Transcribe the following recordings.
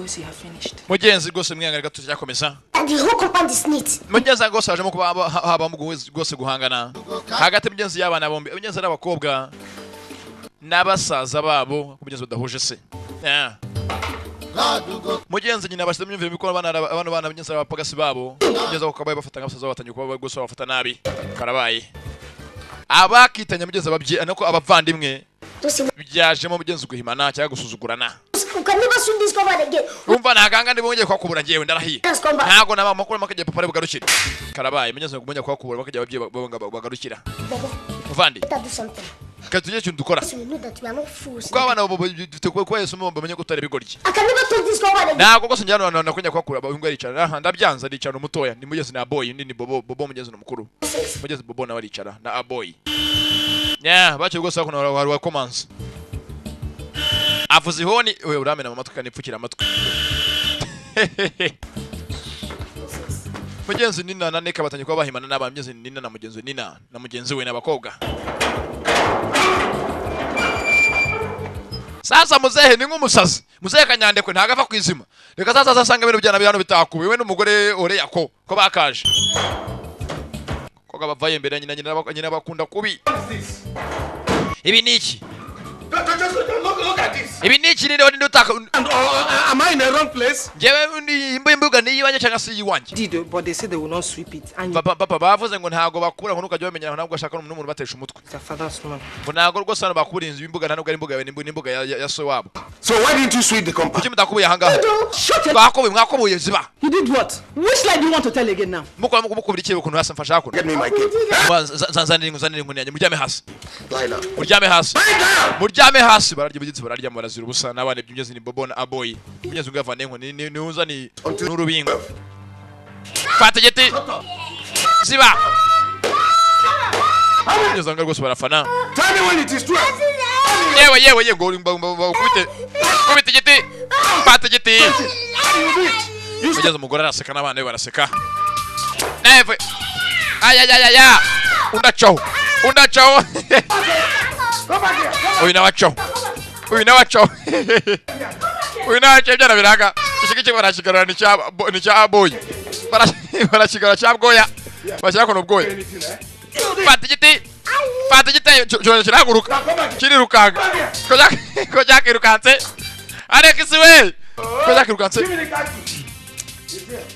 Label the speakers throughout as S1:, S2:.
S1: Boys, you have finished.
S2: Mugenzi rwose, mwihangane gato, turacyakomeza.
S3: And the whole compound is neat.
S2: Mugenzi rwose, hajemo kuba habamo rwose guhangana hagati, mugenzi, y'abana bombi, mugenzi, ari abakobwa n'abasaza babo, mugenzi, badahuje se. Yeah. Mugenzi, nyina bashyize imyumvire mibi ko abana bana, mugenzi, ari abapagasi babo. Mugenzi, bakaba bafata nka basaza babo, batangiye kuba rwose babafata nabi. Karabaye, abakitanya, mugenzi, ababyeyi nako abavandimwe.
S3: Just
S2: Byajemo, mugenzi, guhimana cyangwa gusuzugurana.
S3: We can never sweep this compound again.
S2: Umva, ntaganga ndibongeye kuhakubura njyewe, ndarahiye.
S3: Let's come back.
S2: Ntabwo naba amakuru makajya papa ari bugarukire. Karabaye, mugenzi, kumenya kuhakubura bakajya ababyeyi bagarukira.
S3: Bobo,
S2: Muvandi,
S3: better do something.
S2: reka tugire ikintu dukora.
S3: So we know that we are not fools.
S2: Kuko abana bo dufite kuba Yesu bamenye ko tutari ibigoryi.
S3: I can never touch this compound again.
S2: Ntabwo rwose njyana hano nakunya kuhakura. Abahungu aricara aha, ndabyanze. Aricara umutoya, ni mugenzi na boy, undi ni Bobo. Bobo, mugenzi, ni umukuru. Mugenzi, Bobo nawe aricara na aboy nya bakiri rwose. Hakuno hari wakomanze, avuza ihoni. We uramena mu matwi, kanipfukira amatwi. Mugenzi, Nina na Neka batangiye kuba bahimana n'abana. Mugenzi, Nina na mugenzi, Nina na mugenzi we n'abakobwa. Sasa muzehe ni nk'umusazi. Muzehe Kanyandekwe ntago ava ku izima. Reka sasa azasanga ibintu byana bihano bitakuwe, we n'umugore oreya ko bakaje koga bavaye imbere ya nyina. Nyina nyina bakunda kubi. Ibi ni iki?
S4: Just look at this.
S2: Ibi ni iki? Ninde utaka?
S4: And am I in the wrong place?
S2: Njyewe ni imbuga ni iyiwanjye cyangwa se iyiwanjye?
S1: Did, but they said they will not sweep it. And
S2: Papa, papa, bavuze ngo ntago bakura, ngo ntukajya bamenya, ntabwo bashaka n'umuntu batesha umutwe.
S1: their father's money.
S2: Ngo ntago rwose hano bakura inzu imbuga, nta nubwo ari imbuga yawe, ni imbuga ya so wabo.
S4: So why didn't you sweep the compound?
S2: Kuki mudakubuye ahangaha?
S5: Shut it!
S2: Mwakubuye, mwakubuye, ziba.
S5: You did what? Which lie do you want to tell again now?
S2: Mukora mukubira iki ukuntu hasi mfasha hakuno?
S4: Get me my cane.
S2: Zanzanira inkoni, zanira inkoni yanjye. Muryame hasi.
S4: Lie down.
S2: Muryame hasi.
S4: Lie down!
S2: Muryame hasi. Bararya ibigitsi, bararyama, barazira ubusa n'abana. Ibyo ni Bobo na Aboyi. Mugenzi, ngo yavane inkoni ni uza ni n'urubingo. Fata igiti, ziba. Mugenzi wanjye rwose, barafana.
S4: Tell me when it is 12.
S2: Yewe, yewe, yewe, ngo kubite, kubite igiti, fata igiti.
S4: You do it. You
S2: Mugenzi, umugore araseka n'abana be baraseka. Neve ayayayaya, undacaho, undacaho.
S4: Come back here.
S2: Uyu nawe acaho, uyu nawe acaho, uyu nawe acaho. Ibyana biranga iki ngiki barakigarura, ni cya aboyi. Barakigarura cya bwoya, bashyira kono bwoya. Fata igiti, fata igiti. Cyo kirahaguruka, kirirukanka. Ko cyakirukanse, Alex we, ko cyakirukanse.
S4: Give me the car key.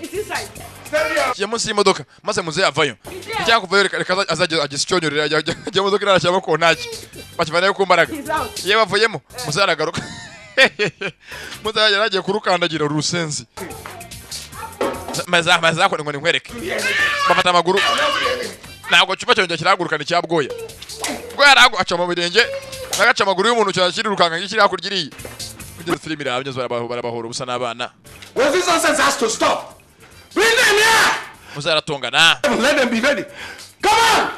S5: It's inside.
S4: Stand here.
S2: Kigiye munsi y'imodoka, maze muzehe avayo. Icyaka kuvayo, reka azajya agisa icyonyorera, ajya modoka irarashyiramo ku ntaki, bakivanayo ku mbaraga.
S5: He's out.
S2: Iyo bavuyemo, muzehe aragaruka. Muzehe yari agiye kurukandagira urusenzi. Maze maze ngo ninkwereke. Bafata amaguru, ntabwo cyumba cyongera kirahaguruka, ni cyabwoya. Ubwo yaragu aca mu birenge, nagaca amaguru y'umuntu, cyane kirirukanka nk'ikiri hakurya iriya. Kugeza filimi irabye, barabahora ubusa n'abana.
S4: Well, this nonsense has to stop. Bring them here.
S2: Muzehe aratongana.
S4: Let them be ready. Come on!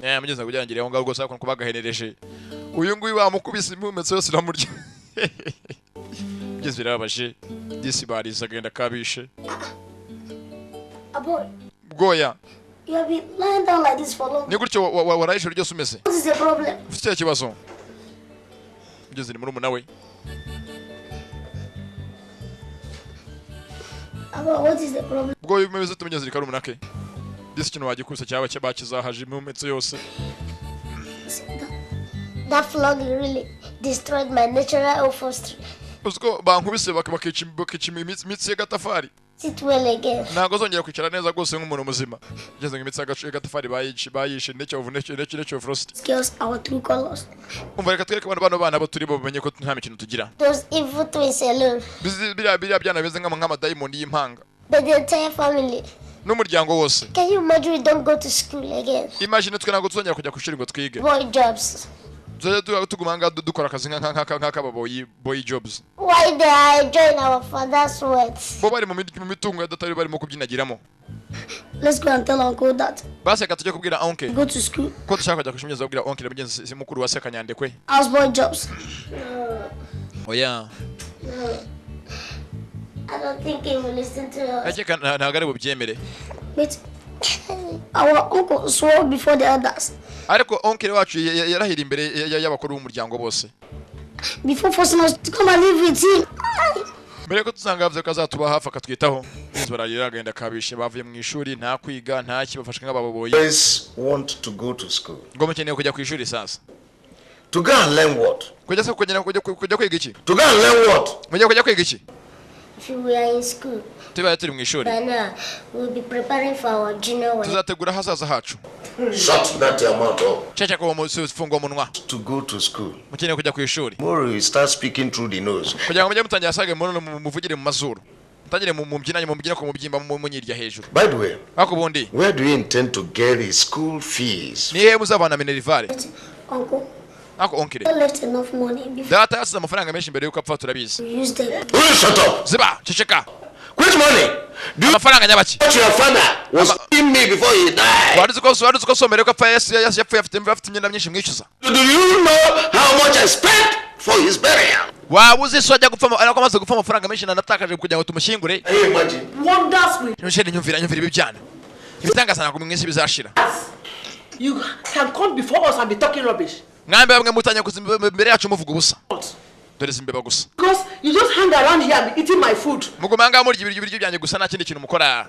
S2: Eh, mugeze kugira ngo aho ngaho rwose ariko bagahenereje uyu nguyu bamukubise, impumetse yose iramurya. Mugeze birababaje disi, barize agenda kabishe.
S3: Aboy,
S2: Bwoya.
S3: you have been lying down like this for long.
S2: Ni gutyo waraye ijoro ryose umeze?
S3: What is the problem?
S2: Ufite ikihe kibazo? Mugeze ni murumuna we.
S3: Aboy, what is the problem?
S2: Bwoya, umeze ute? Mugeze ni karumuna ke disi, ikintu bagikubise cyaba bakizahaje impumetse yose.
S3: That flogging really destroyed my natural upholstery.
S2: Uzi ko bankubise bakica imitsi y'agatafari?
S3: Sit well again.
S2: Ntabwo azongera kwicara neza rwose nk'umuntu muzima. Ugeze ngo imitsi y'agatafari bayishe nature of frost.
S3: These girls, our true colors.
S2: Umva, reka twereke abantu bano bana bo turi bo, bamenye ko nta mikino tugira.
S3: Those evil twins alone,
S2: Biriya byana bimeze nk'amadayimoni y'impanga.
S3: but the entire family.
S2: N'umuryango wose.
S3: Can you imagine we don't go to school again?
S2: Imagine twe ntabwo tuzongera kujya ku ishuri ngo twige.
S3: Boy jobs.
S2: Tuzajya tuguma aha ngaha dukora akazi nk'ak'aba boy jobs.
S3: Why they are enjoying our father's wealth?
S2: Bo bari mu mitungo ya data barimo kubyinagiramo.
S3: Let's go and tell uncle that.
S2: Basi reka tujye kubwira onke
S3: Go to school.
S2: ko dushaka kujya ku ishuri. Kubwira onke na mugenzi si mukuru wa Sekanyandekwe.
S3: Houseboy jobs.
S2: Oya.
S3: I don't think he will listen to us.
S2: Ndakeka ntabwo ari bubyemere.
S3: But our uncle swore before the others.
S2: Ariko onke wacu yarahira imbere y'abakuru b'umuryango bose.
S3: Before forcing us to come and live with him.
S2: Mbere yuko tuzanga yavuze ko azatuba hafi akatwitaho. Inzu bararira, agenda kabishe, bavuye mu ishuri, nta kwiga, nta ki, bafashwe nk'ababoboyi.
S4: Boys want to go to school.
S2: Ngo mukeneye kujya ku ishuri sasa.
S4: To go and learn what?
S2: Kujya se kujya kwiga iki?
S4: To go and learn what?
S2: Mujya kujya kwiga iki?
S3: If we are in school,
S2: Tubaye turi mu ishuri,
S3: by now we'll be preparing for our junior one.
S2: tuzategura ahazaza hacu.
S4: Shut that your mouth up.
S2: Cece ko ufunga umunwa.
S4: To go to school.
S2: Mukeneye kujya ku ishuri
S4: Tomorrow you start speaking through the nose.
S2: Kugira ngo mujye mutangira asage muno muvugire mu mazuru, mutangire mu mubyinanye, mubyine ku mubyimba, munyirya hejuru.
S4: By the way,
S2: Ariko ubundi,
S4: where do you intend to get his school fees?
S2: Ni hehe muzavana minerval?
S3: Uncle,
S2: Ariko uncle,
S3: I left enough money before
S2: data yasize amafaranga menshi mbere yuko apfa, turabizi.
S3: we used them.
S4: Will you shut up?
S2: Ziba, ceceka.
S4: Which money? Do you
S2: Amafaranga nyabaki?
S4: what your father was giving me before he died?
S2: Wari uzi ko so mbere yuko apfa yapfuye afite imyenda myinshi mwishyuza?
S4: Do you know how much I spent for his burial?
S2: Waba uzi so ajya gupfa ariko amaze gupfa amafaranga menshi nanatakaje kugira ngo tumushyingure?
S4: Can you imagine?
S5: Wonders will
S2: Michelle, nyumvira, nyumvira ibi byana, ibitangaza ntabwo mu isi bizashira.
S5: You can come before us and be talking rubbish.
S2: Mwambe bamwe mutangiye kuza imbere yacu muvuga ubusa.
S5: What?
S2: Dore izi mbeba gusa.
S5: Because you just hang around here and be eating my food.
S2: Muguma ngaha murya ibiryo byanjye gusa, nta kindi kintu mukora.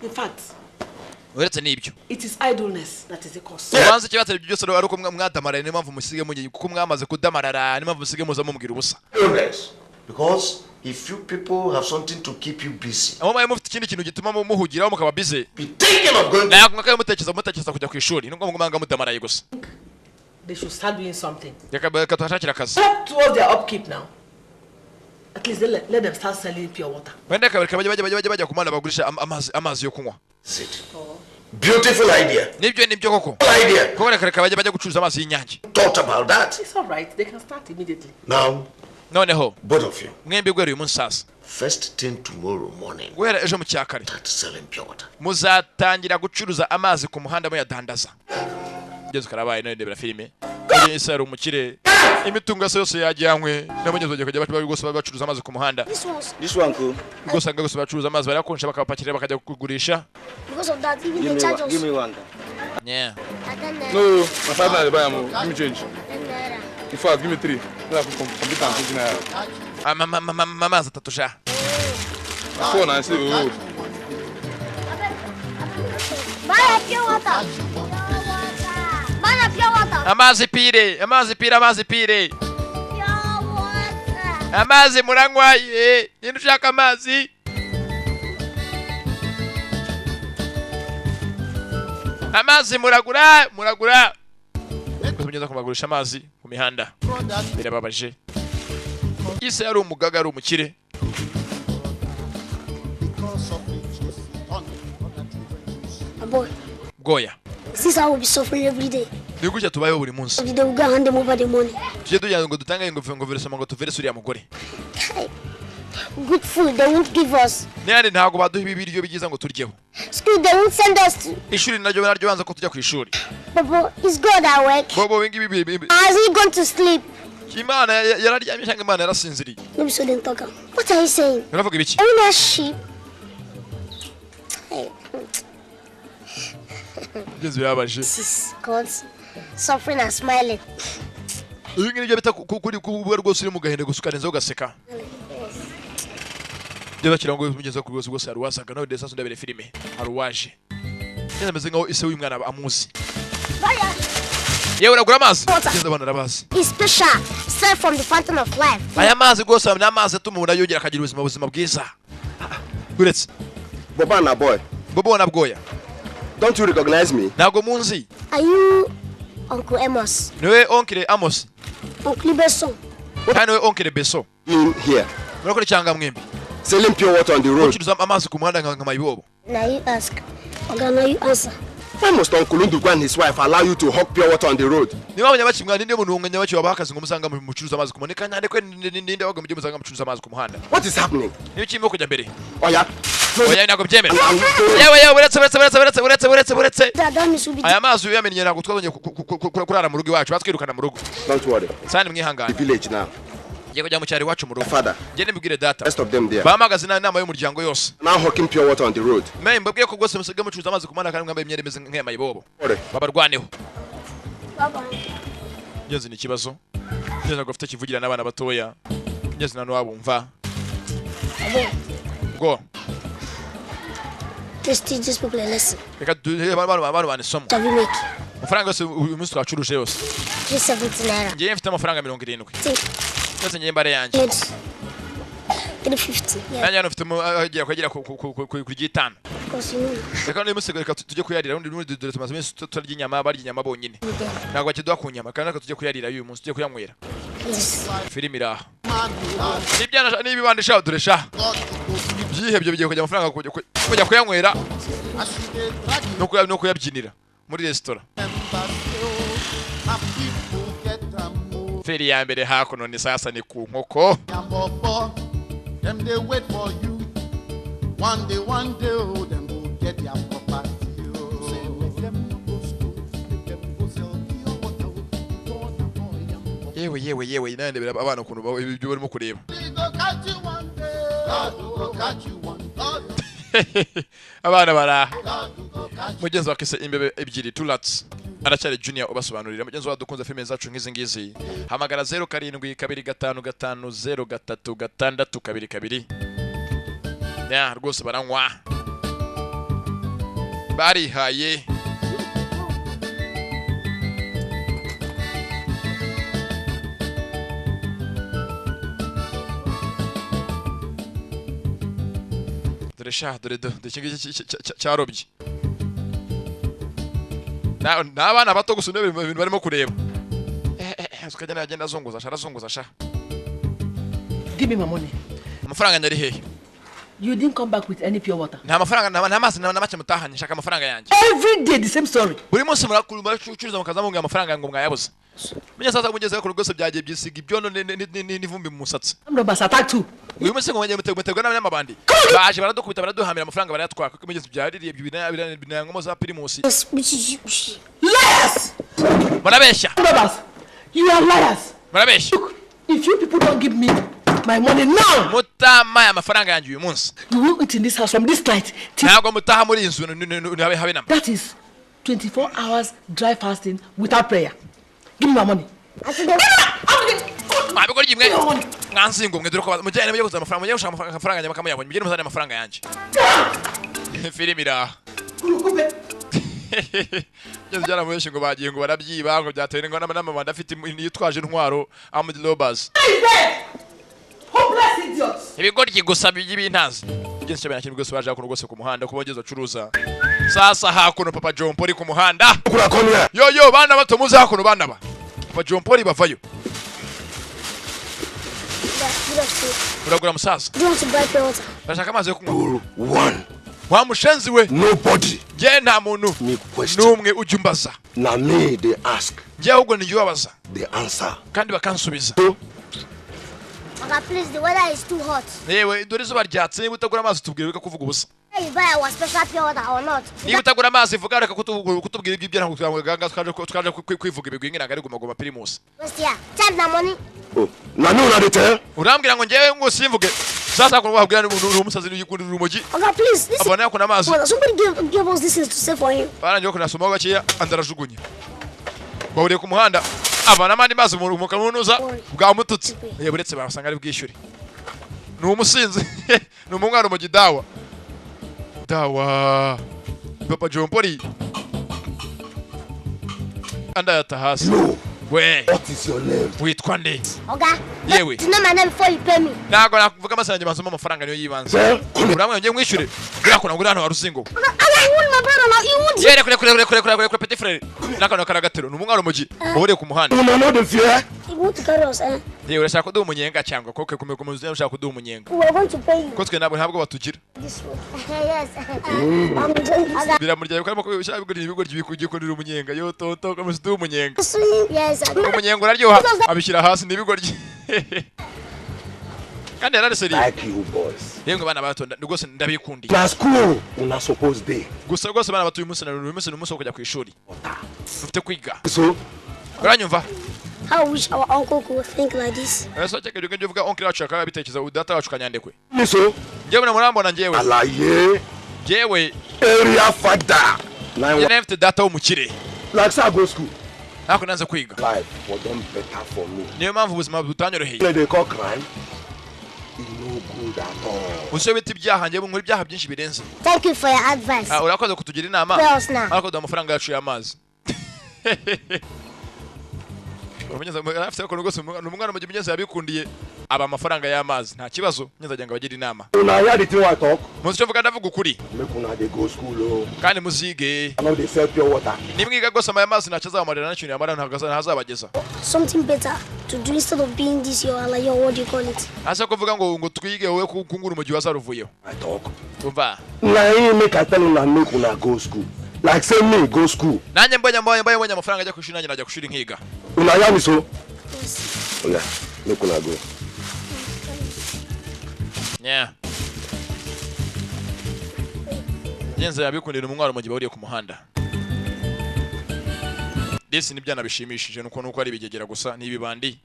S5: In fact,
S2: Uretse n'ibyo,
S5: it is idleness that is the cause.
S2: Ubanza ikibatera ibyo byose ari uko mwadamaraye. Niyo mpamvu musige mugiye, kuko mwamaze kudamarara, niyo mpamvu musige muza mumubwira ubusa.
S4: Illness. Because if you people have something to keep you busy,
S2: Aho mubaye mufite ikindi kintu gituma muhugiraho mukaba busy,
S4: be thinking of going to
S2: ntabwo mwakabaye mutekereza kujya ku ishuri, nubwo muguma ngaha mudamaraye gusa.
S5: They should start doing something.
S2: Reka tuhashakire akazi.
S5: Help towards their upkeep now. At least let them start selling pure water.
S2: Wenda reka bajye ku muhanda bagurisha amazi yo kunywa.
S4: Sit. Beautiful idea.
S2: Nibyo koko.
S4: Idea.
S2: Kuko reka bajye gucuruza amazi y'Inyange.
S4: Thought about that.
S5: It's all right. They can start immediately.
S4: Now,
S2: Noneho,
S4: both of you,
S2: mwembi, guhera uyu munsi sasa,
S4: first thing tomorrow morning,
S2: guhera ejo mu cyakare,
S4: start selling pure water.
S2: Muzatangira gucuruza amazi ku muhanda muyadandaza. Ngeze karabaye. None ndebera filime. Ese yari umukire, imitungo yose yose yajyanywe n'abanyezi, bagiye kujya rwose bacuruza amazi ku muhanda.
S3: This one's
S6: This one, cool.
S2: Ubwo usanga gusa bacuruza amazi, barayakonjesha, bakabapakirira, bakajya kugurisha.
S3: Because of that, even
S6: Give
S3: they
S6: me
S3: charge
S6: one.
S3: us.
S6: Give me one.
S2: Yeah.
S3: 10 naira.
S7: No, my 5 naira buy am o. Give me change.
S3: 10 naira.
S7: In fact, give me three. Then I could complete am 20 naira.
S2: Amazi atatu sha.
S7: Na four na I say oh.
S3: Buy a pure water. Buy a pure water.
S2: Amazi pure, amazi pure, amazi pure.
S3: Pure water.
S2: Amazi muranywa ye? Ninde ushaka amazi? Amazi muragura, muragura? Gusa mugeza kubagurisha amazi ku mihanda, birababaje. Ise yari umugaga, ari umukire.
S3: My boy,
S2: Bwoya,
S3: this is how we'll be suffering every day.
S2: Ni gutya tubayeho buri munsi.
S3: Every day we go and hand them over the money.
S2: Tujye tugira ngo dutange ngo versement, ngo tuverse uriya mugore.
S3: Good food they won't give us.
S2: N'ayandi ntabwo baduha ibi biryo byiza ngo turyeho.
S3: School they won't send us to.
S2: Ishuri naryo banza ko tujya ku ishuri.
S3: Bobo, is God at work?
S2: Bobo, ibi ngibi
S3: Has he gone to sleep?
S2: Imana yararyamye cyangwa Imana yarasinziriye?
S3: No be so dem talk am. What are you saying?
S2: Uravuga ibiki?
S3: Are we not sheep? Hey,
S2: Ngeze birababaje.
S3: this is God suffering and smiling.
S2: Ibi ngibi nibyo bita kuri kuba rwose uri mu gahinda gusa ukarenzaho ugaseka. Byo bakira ngo mugeze ku rwose rwose hari uwazaga nawe. Ndetse ndabere filime, hari uwaje ngeze ameze nkaho ise w'uyu mwana amuzi. Yewe, uragura amazi? Ngeze abana arabazi.
S3: It's special, straight from the fountain of life.
S2: Aya mazi rwose ni amazi atuma umuntu yongera akagira ubuzima bwiza. Uretse
S8: Boba na boy.
S2: Bobo na Bwoya.
S8: Don't you recognize me?
S2: Ntabwo munzi?
S3: Are you Uncle Amos?
S2: Niwe Uncle Amos?
S3: Uncle Beson?
S2: Kandi niwe Uncle Beso?
S8: In here.
S2: Murakora icyanga mwembi?
S8: Selling pure water on the road.
S2: Mucuruza amazi ku muhanda nka mayibobo.
S3: Now you ask. Oga, now you answer.
S8: Why must Uncle Ndugu and his wife allow you to hawk pure water on the road?
S2: Niba abanyabaki mwana, ninde muntu nyabaki wabaha akazi ngo musanga mucuruza amazi ku muhanda? Kandi ko ninde waga mujye musanga mucuruza amazi ku muhanda?
S8: What is happening?
S2: Niba kirimo kujya mbere?
S8: Oya.
S2: Oya, ntabwo byemera. Yewe yewe, uretse, uretse, uretse, uretse, uretse, uretse, uretse.
S3: That that means we'll be
S2: Aya mazi uyamennye, ntabwo twazongeye kurara mu rugo iwacu, batwirukana mu rugo.
S8: Don't worry.
S2: Sani mwihangane.
S8: The village now.
S2: Ngiye kujya mu cyaro iwacu mu rugo.
S8: Father.
S2: Ngende mbibwire data.
S8: Rest of them there.
S2: Bahamagaze inama y'umuryango yose.
S8: Now hawking pure water on the road.
S2: Mwe mbabwiye ko rwose musigaye mucuruza amazi ku muhanda kandi mwambaye imyenda imeze nk'aya mayibobo.
S8: Worry.
S2: Babarwaneho.
S3: Bye-bye.
S2: Ngenzi ni ikibazo. Ngeze ntabwo afite kivugira n'abana batoya, ngeze nta n'uwabumva ngo
S3: Let's teach these people a lesson.
S2: Reka duhe abantu isomo.
S3: Shall we make
S2: Amafaranga yose uyu munsi twacuruje yose,
S3: 370 naira?
S2: Ngewe mfite amafaranga 70.
S3: Think
S2: Yose ngewe mbare yanjye.
S3: Eight. 350. Yeah,
S2: Nanjye hano mfite agera kugera ku ry'itanu.
S3: Because you know
S2: Reka n'uyu munsi reka tujye kuyarira undi, dore tumaze iminsi tutarya inyama, barya inyama bonyine.
S3: with them.
S2: Ntabwo bakiduha ku nyama, kandi reka tujye kuyarira uyu munsi, tujye kuyanywera.
S3: Yes.
S2: Filime iraha n'ibyana n'ibibandi sha, dore sha byihebye bigiye kujya amafaranga kujya kuyanywera no kuyabyinira muri resitora. Feri ya mbere hakuno ni sasa ni ku nkoko.
S6: Them they wait for you. One day, one day, oh, them go get their property. Oh. Say, make them no go school, make them go sell pure water. Oh, na boy, am boy.
S2: Yewe yewe yewe, nandebera abana ukuntu ibyo barimo kureba.
S6: We go catch you one day. God go catch you one day.
S2: Abana baraha.
S6: God go catch you.
S2: Mugenzi wa kise imbebe ebyiri turats aracyari junior ubasobanurira. Mugenzi wa dukunze filime zacu nk'izi ngizi, hamagara 0725503622. Ya rwose baranywa barihaye. Dore sha, dore do dore iki ngiki cyarobye. Ni abana bato gusa ndebe ibintu barimo kureba. Ukagenda agenda azunguza sha, arazunguza sha.
S5: Give me my money.
S2: Amafaranga yanjye ari hehe?
S5: You didn't come back with any pure water.
S2: Nta mafaranga, nta mazi na make mutahanye. Nshaka amafaranga yanjye.
S5: Every day, the same story.
S2: Buri munsi muracuruza mukaza mumbwira amafaranga ngo mwayabuze. Menya sasa mugeze kure rwose byagiye byisiga ibyondo n'ivumbi mu musatsi.
S5: I'm robbers attack too.
S2: Uyu munsi ngo mujye mutegwa n'abanyamabandi baje baradukubita, baraduhamira, amafaranga barayatwaka kuko mugeze byaririye binangamo za Primus.
S3: Yes, which is which.
S5: Liars!
S2: Murabeshya.
S5: Robbers! You are liars!
S2: Murabeshya.
S5: Look, if you people don't give me my money now,
S2: Mutamaye amafaranga yanjye uyu munsi,
S5: you won't eat in this house from this night till
S2: ntabwo mutaha muri iyi nzu habe namba.
S5: That is 24 hours dry fasting without prayer. Give me my money.
S3: I think they
S2: Mwabikora imwe mwanzingo mwe, dore ko mujyane mujye kuzana amafaranga, mujye gushaka amafaranga yanjye bakamuyabonye, mujye muzane amafaranga yanjye. Filime iraha. Byose byaramubeshye ngo bagiye ngo barabyiba, ngo byatewe ngo n'amabandi afite yitwaje intwaro, armed robbers.
S5: Hopeless idiots!
S2: Ibigoryi gusa by'ibintazi. Byinshi cyane kintu rwose baje hakuno rwose ku muhanda kuba bageze bacuruza. Sasa hakuno Papa John Paul ku muhanda.
S8: Kura come here.
S2: Yo yo, bana bato muze hakuno, bana ba Papa John Paul bavayo.
S3: Good afternoon.
S2: Uragura musaza?
S3: Do you want to buy pure water?
S2: Bashaka amazi yo kunywa.
S8: One.
S2: Wa mushenzi we.
S8: Nobody.
S2: Njye nta muntu
S8: Me question.
S2: n'umwe ujya umbaza.
S8: Na me they ask.
S2: Njye ahubwo ni njye ubabaza
S8: They answer.
S2: kandi bakansubiza.
S8: So
S3: Okay, please, the weather is too hot.
S2: Yewe, dore izuba ryatse, niba utagura amazi tubwire, reka kuvuga ubusa.
S3: Whether you buy our special pure water or not.
S2: Niba utagura amazi vuga, reka kutubwira ibyo ntabwo twaje kwivuga ibigwi ngira ngo ari Guma Guma Primus.
S3: What's here? Time the money.
S8: Oh, na me una dey tell.
S2: Urambwira ngo njyewe ngo simvuge. Sasa ko wabwira ni umusazi n'uyikundira urumogi.
S3: Okay, please, this is
S2: Abona yakuna amazi.
S3: water. Somebody give us this is to save for him.
S2: Barangije kunasomaho gakeya, andi arajugunya. Bahuriye ku muhanda avana amandi mazi mu kanunuza bwamututse. Yewe, uretse basanga ari bwishyure. Ni umusinzi, ni umwana urumogi dawa dawa. Papa John Paul andi ayata hasi.
S8: No.
S2: We.
S8: What is your name?
S2: Witwa nde?
S3: Okay?
S2: Yewe.
S3: It's not my name before you pay me.
S2: Ntabwo nakuvuga amazi yanjye, banzemo amafaranga niyo yibanze.
S8: Sir, come here.
S2: Uramwe ngiye mwishyure ngura ngura hano waruzingo.
S3: Okay, I want my brother now. You want
S2: Yere kure kure kure kure kure kure, petit frere, n'akantu karagatero ni umwana urumogi bahuriye ku muhanda.
S8: Una no dey fear.
S3: You want to carry us, eh?
S2: Yewe, urashaka kuduha umunyenga cyangwa koke kumeze ushaka kuduha umunyenga?
S3: We are going to pay you
S2: Ko twe ntabwo batugira.
S3: this one. Yes. I'm doing this.
S2: Biramurya yuko arimo kubisha ibigoryi ibigoryi bikugikundira umunyenga yo toto komeza uduha umunyenga.
S3: Yes.
S2: Umunyenga uraryoha, abishyira hasi n'ibigoryi kandi yarariseriye.
S8: Like you boys.
S2: Yemwe bana bato, rwose ndabikundiye.
S8: Na school una suppose dey.
S2: Gusa rwose bana bato, uyu munsi na uyu munsi ni umunsi wo kujya ku ishuri, ufite kwiga.
S8: So
S2: Uranyumva?
S3: How I wish our uncle could think like this.
S2: Ese cyeka ibyo uvuga, oncle wacu akaba yabitekereza, data wacu kanyandekwe.
S8: Me so
S2: Njyewe murambona njyewe.
S8: Alaye.
S2: Njyewe
S8: Area father.
S2: njye nari mfite data w'umukire.
S8: Like say I go school.
S2: Ariko nanze kwiga.
S8: Life for them better for me.
S2: Niyo mpamvu ubuzima butanyoroheye.
S8: They call crime. E no good at all.
S2: Uzi bita ibyaha, njyewe nkora ibyaha byinshi birenze.
S3: Thank you for your advice.
S2: Ah, urakoze kutugira inama.
S3: Pay us now.
S2: Ariko duha amafaranga yacu y'amazi. Afite ukuntu rwose ni umwana mu gihe mugenzi yabikundiye aba amafaranga y'amazi, nta kibazo. Mugenzi agira ngo abagire inama.
S8: Una hear the thing wey I talk?
S2: Muzi icyo mvuga? Ndavuga ukuri.
S8: Make una dey go school o.
S2: Kandi muzige.
S8: I no dey sell pure water.
S2: Nimwiga rwose, aya mazi ntacyo azabamarira, nta kintu yamara, ntabwo ntazabageza.
S3: Something better to do instead of being this your like your, what do you call it?
S2: Ase kuvuga ngo twige, wowe kungura umujyi wazaruvuyeho.
S8: I talk.
S2: Umva.
S8: Na him make I tell una make una go school. Like say me go school.
S2: Nanjye mbonye amafaranga ajya ku ishuri, nanjye najya ku ishuri nkiga.
S8: Una hear me so?
S3: Yes.
S8: Oya, make una go.
S2: Yeah. Genza yabikundira umwaro mu gihe bahuriye ku muhanda. Disi n'ibyana bishimishije nuko ari ibigegera gusa n'ibibandi.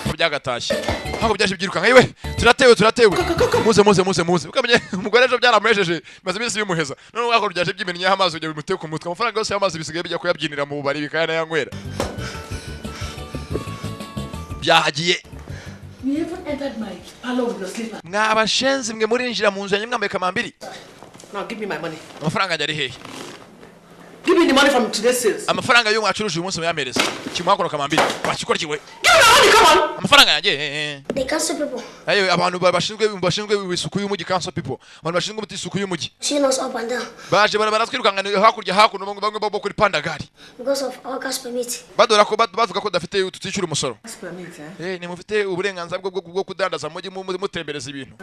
S2: Ko byagatashye. Ntabwo byaje byirukanka, yewe turatewe, turatewe. Muze, muze, muze, muze. Ukamenye umugore ejo byaramuhejeje, maze iminsi bimuheza. None wako byaje byimennyeho amazi kugira bimuteye ku mutwe. Amafaranga yose y'amazi bisigaye bijya kuyabyinira mu bubari bikayanayanywera. Byahagiye.
S5: You even entered my parlor with your slipper.
S2: Mwabashenzi mwe, murinjira mu nzu yanjye mwambaye kamambiri.
S5: Now give me my money.
S2: Amafaranga yanjye ari hehe?
S5: Give me the money from today's sales.
S2: Amafaranga y'uyu mwacuruje uyu munsi muyampereza. Kimuhakora kamambiri wakikoryiwe.
S5: Give me my money, come on!
S2: Amafaranga yanjye.
S3: The council people
S2: Ayo, abantu bashinzwe isuku y'umujyi, council people, abantu bashinzwe isuku y'umujyi
S3: chasing us up and down
S2: baje baratwirukankana hakurya hakuno, bamwe bo kuri Pandagari
S3: because of our cash permit.
S2: Badora ko bavuga ko tudafite, tutishyura umusoro.
S5: Cash permit, eh?
S2: Nimufite uburenganzira bwo kudandaza mu mujyi, mutembereza ibintu.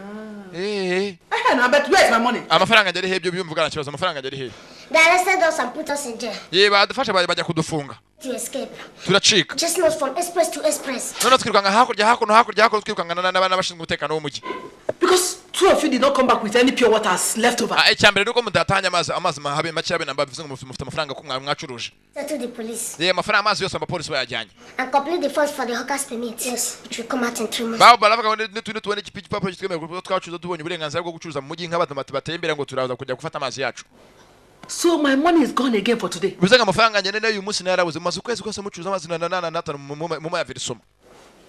S5: Eh, now, but where is my money?
S2: Amafaranga yanjye ari hehe? Ibyo byumvuga nta kibazo, amafaranga yanjye ari hehe?
S3: They arrested us and put us in jail
S2: Ye, badufashe bajya kudufunga.
S3: to escape.
S2: Turacika.
S3: Chasing us from express to express.
S2: Noneho twirukanka hakurya hakuno, hakurya hakuno, twirukankana n'abashinzwe umutekano w'umujyi.
S5: Because two of you did not come back with any pure waters left over.
S2: Ah, icya mbere ni uko mudatanye amazi habe make habe namba, bivuze ngo mufite amafaranga ko mwacuruje.
S3: Settle the police
S2: Ye, amafaranga, amazi yose abapolisi bayajyanye.
S3: and complete the funds for the hawkers permit. Yes, which will come out in 3 months.
S2: Babo baravuga ngo nitubona igipapuro kitwemerera kuko twacuruza, tubonye uburenganzira bwo gucuruza mu mujyi nk'abantu bateye imbere, ngo turaza kujya gufata amazi yacu.
S5: So my money is gone again for today.
S2: Bivuze ngo amafaranga yanjye nayo uyu munsi nayarabuze. Mumaze ukwezi kose mucuruza amazi na n'atanu mu ma ya verisoma.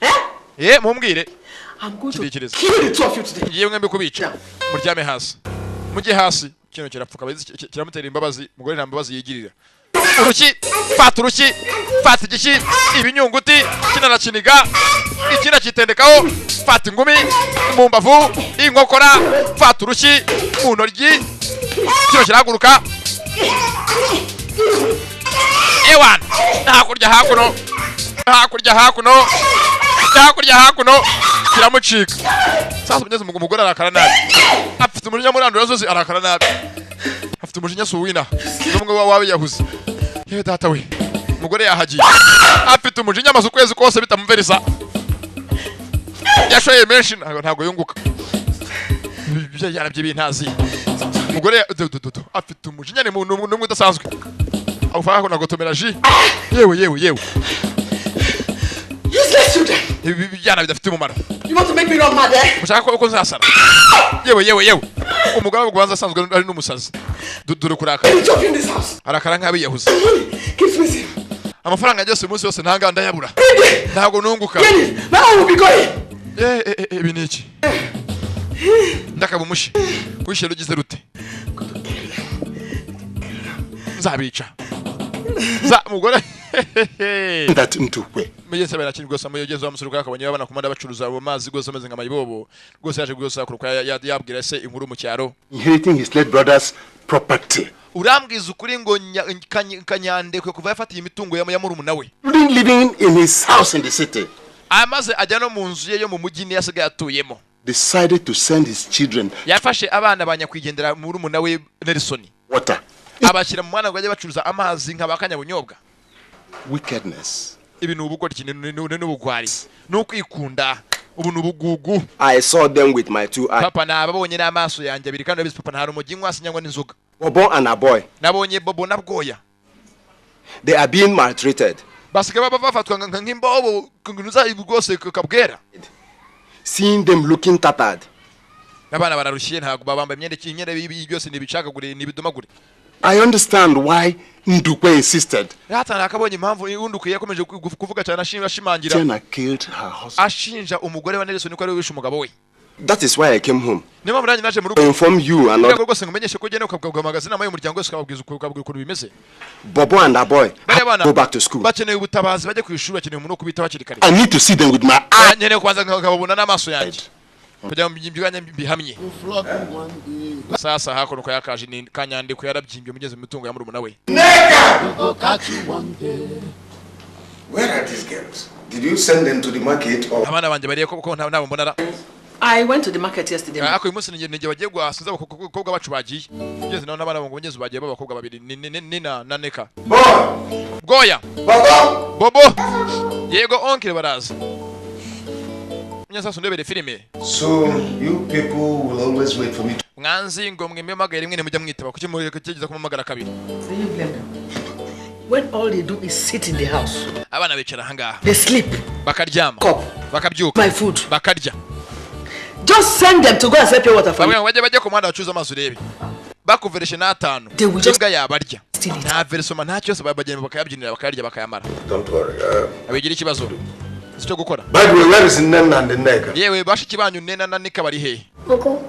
S5: Eh?
S2: Ye, mumbwire.
S5: I'm going to
S2: Kirekireza.
S5: kill the two of you today.
S2: Ngiye mwembi kubica. Muryame hasi, mujye hasi. Kino kirapfuka, kiramutera imbabazi. Umugore nta mbabazi yigirira. Urushyi, fata urushyi, fata igishyi, ibinyunguti kino arakiniga, ikindi akitendekaho. Fata ingumi mu mbavu, inkokora, fata urushyi mu ntoryi. Kino kirahaguruka. Ewana, hakurya hakuno, hakurya hakuno, hakurya hakuno, kiramucika. Sasa umunyezi, umugore arakara nabi, afite umujinya murandura zose, arakara nabi, afite umujinya si uwina n'umwe wabiyahuze. Yewe data we, umugore yahagiye, afite umujinya, amaze ukwezi kose bitamumverisa, yashoye menshi, ntabwo yunguka. Ibyo yarabye bintazi. Umugore do, do, do, do, afite umujinya, ni umuntu n'umwe udasanzwe. Awufaka ko nagotomera ji. Yewe, yewe, yewe.
S5: Useless children.
S2: Ibi byana bidafite umumaro.
S5: You want to make me run mad, eh?
S2: Mushaka ko nzasara? Yewe, yewe, yewe, umugabo w'ubanza asanzwe ari n'umusazi. Dore kurakara.
S5: Any job in this house.
S2: Arakara nk'abiyahuze.
S5: Money keeps missing.
S2: Amafaranga yose umunsi wose ntanga ndayabura, ntabwo nunguka.
S5: Get it. My own will be going.
S2: Eh, ibi ni iki? Ndakaba umushi wishyira ugize rute? Nzabica za mugore.
S8: That Ntukwe.
S2: Mugeze barakiri rwose, amuyogeza wa musore akabonye abana ku muhanda bacuruza abo mazi rwose ameze nka mayibobo rwose. Yaje rwose akuruka yabwira se inkuru mu cyaro.
S8: Inheriting his late brother's property.
S2: Urambwiza ukuri ngo Kanyandekwe kuva yafatiye imitungo ya murumuna we,
S8: Including living in his house in the city.
S2: Amaze ajya no mu nzu ye yo mu mujyi, niyo asigaye atuyemo.
S8: Decided to send his children
S2: Yafashe abana ba nyakwigendera murumuna we Nelson,
S8: water.
S2: abashyira mu mwana ngo bajye bacuruza amazi nka ba Kanyabunyobwa.
S8: Wickedness.
S2: Ibi ni ubugoryi, ni n'ubugwari, ni ukwikunda, ubu ni ubugugu.
S8: I saw them with my two eyes.
S2: Papa, nababonye n'amaso yanjye abiri, kandi urabizi papa, nta rumogi nywa, sinyanywa n'inzoga.
S8: Bobo and a boy.
S2: Nabonye Bobo na Bwoya.
S8: They are being maltreated.
S2: Basigaye baba bafatwa nk'imbobo rwose kabwera.
S8: Seeing them looking tattered.
S2: Abana bararushye, ntabwo baba bambaye imyenda byose ni ibicagagure, ni ibidomagure.
S8: I understand why Ndukwe insisted.
S2: Rata nakabonye impamvu Ndukwe yakomeje kuvuga cyane ashimangira.
S8: Tiana killed her husband.
S2: Ashinja umugore wa Nelson ko ari we wishe umugabo we.
S8: That is why I came home.
S2: Niyo mpamvu nanjye naje mu rugo.
S8: To inform you and
S2: Kugira
S8: not
S2: ngo rwose ngumenyeshe ko ugenda ukahamagaza inama y'umuryango wose, ukababwira ukuntu bimeze.
S8: Bobo and that boy
S2: Bariya bana
S8: go back to school.
S2: bakeneye ubutabazi, bajye ku ishuri, bakeneye umuntu wo kubitaho hakiri kare.
S8: I need to see them with my eyes.
S2: Nkeneye kubanza nkababona n'amaso yanjye kugira ngo ibyanjye mbihamye.
S6: Flog you one day.
S2: Sasa hakuno kwa yakaje ni kanyandiko yarabyimbye umugezi mu mitungo ya murumuna we.
S6: We go catch you one day.
S4: Where are these girls? Did you send them to the market or?
S2: Abana banjye bariye ko ntabwo mbona ra?
S5: I went to the market yesterday.
S2: Ariko uyu munsi ni bagiye guhasinza abakobwa bacu bagiye ngeze naho n'abana ngo ngeze bagiye b'abakobwa babiri ni na Neka. Bwoya Bobo, yego oncle, baraza nyasasu ndebere filime.
S4: So you people will always wait for me to
S2: Mwanzi ngo mwimemagaye rimwe nimujya mwitaba, kuki muri kugeza kumamagara kabiri?
S5: Do you blame them? When all they do is sit in the house,
S2: Abana bicara ahangaha,
S5: they sleep,
S2: bakaryama,
S5: cup,
S2: bakabyuka,
S5: my food.
S2: bakarya.
S5: Just send them to go and sell pure water for you.
S2: Bamwe ngo bajye ku muhanda bacuruza amazi, urebe bakuvereshe n'atanu
S5: They will just
S2: imbwa yabarya.
S5: steal it.
S2: Nta versoma, nta cyose, bagenda bakayabyinira, bakayarya, bakayamara.
S4: Don't worry.
S2: Abigira ikibazo si cyo gukora.
S4: By the way, where is Nena and Neka?
S2: Yewe bashiki banyu Nena na Nika bari hehe?
S3: Uncle,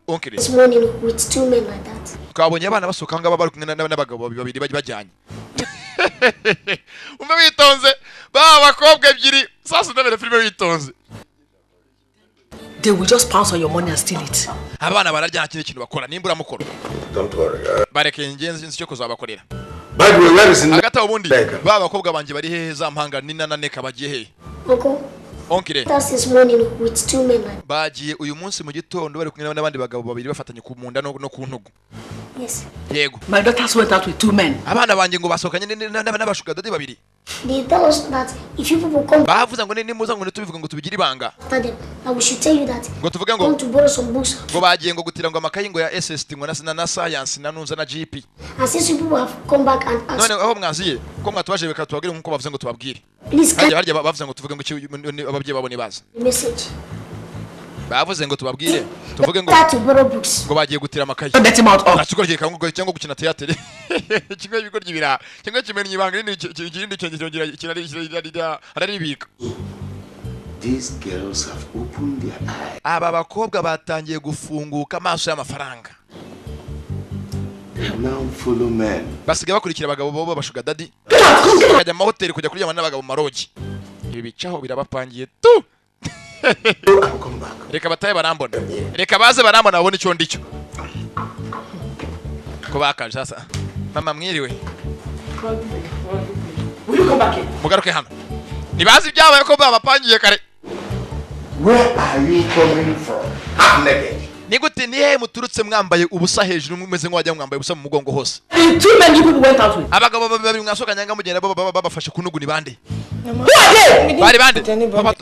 S2: Oncle,
S3: this morning with two men like that.
S2: twabonye abana basohoka ahangaha bari kumwe n'abagabo babiri bajyanye. Umve witonze, ba bakobwa ebyiri sasa ndabere filime witonze.
S5: They will just pounce on your money and steal it.
S2: Abana bararya, nta kindi kintu bakora nimba uramukora.
S4: Don't worry.
S2: Bareke, ingenzi nzi icyo kuzabakorera.
S4: By the way, where is
S2: Hagati aho ubundi
S4: Neka?
S2: ba bakobwa banjye bari hehe? Za mpanga Nina na Neka bagiye hehe?
S3: Uncle,
S2: Oncle,
S3: that's this morning with two men like
S2: bagiye uyu munsi mu gitondo bari kumwe n'abandi bagabo babiri bafatanye ku munda no ku ntugu.
S3: Yes.
S2: Yego.
S5: My daughters went out with two men.
S2: Abana banjye ngo basohokanye n'abashuka daddy babiri.
S3: They tell us that if you people come
S2: Bavuze ngo nimuza ngo ntitubivuge, ngo tubigire ibanga,
S3: after them, that we should tell you that
S2: ngo tuvuge ngo
S3: want to borrow some books.
S2: Ngo bagiye ngo gutira ngo amakayi ngo ya SST ngo na science na nunza na GP.
S3: And since you people have come back and asked,
S2: None aho mwaziye ko mwatubaje, reka tubabwire nkuko bavuze ngo tubabwire.
S3: Please
S2: Harya
S3: can
S2: harya bavuze ngo tuvuge ngo iki ababyeyi babo nibaza?
S3: The message.
S2: Bavuze ngo tubabwire tuvuge ngo
S3: Start to borrow books.
S2: Ngo bagiye gutira amakayi.
S5: Let him out of.
S2: Nta kigo cyangwa cyangwa gukina theatre kimwe, ibigo by'ibira kimwe kimenya ibanga, irindi ikindi cyongera araribika.
S8: These girls have opened their eyes.
S2: Aba bakobwa batangiye gufunguka amaso y'amafaranga.
S8: They now follow men.
S2: Basigaye bakurikira abagabo bo b'abashuga daddy, bakajya mu mahoteli kujya kuryamana n'abagabo mu marogi. Ibi bicaho birabapangiye tu.
S4: Go and come back.
S2: Reka batahe barambona, reka baze barambona babone icyo ndicyo ko bakaje. Sasa mama, mwiriwe.
S5: Will you come back here?
S2: Mugaruke hano, ntibazi ibyabaye ko babapangiye kare.
S4: Where are you coming from? Half naked.
S2: Ni gute, ni hehe muturutse mwambaye ubusa hejuru, mumeze nk'uwajya mwambaye ubusa mu mugongo hose?
S5: The two men you people went out with.
S2: Abagabo babiri mwasohokanye nga mugenda babafashe ku ntugu ni bande?
S5: Who are they?
S2: Bari bande? Mama,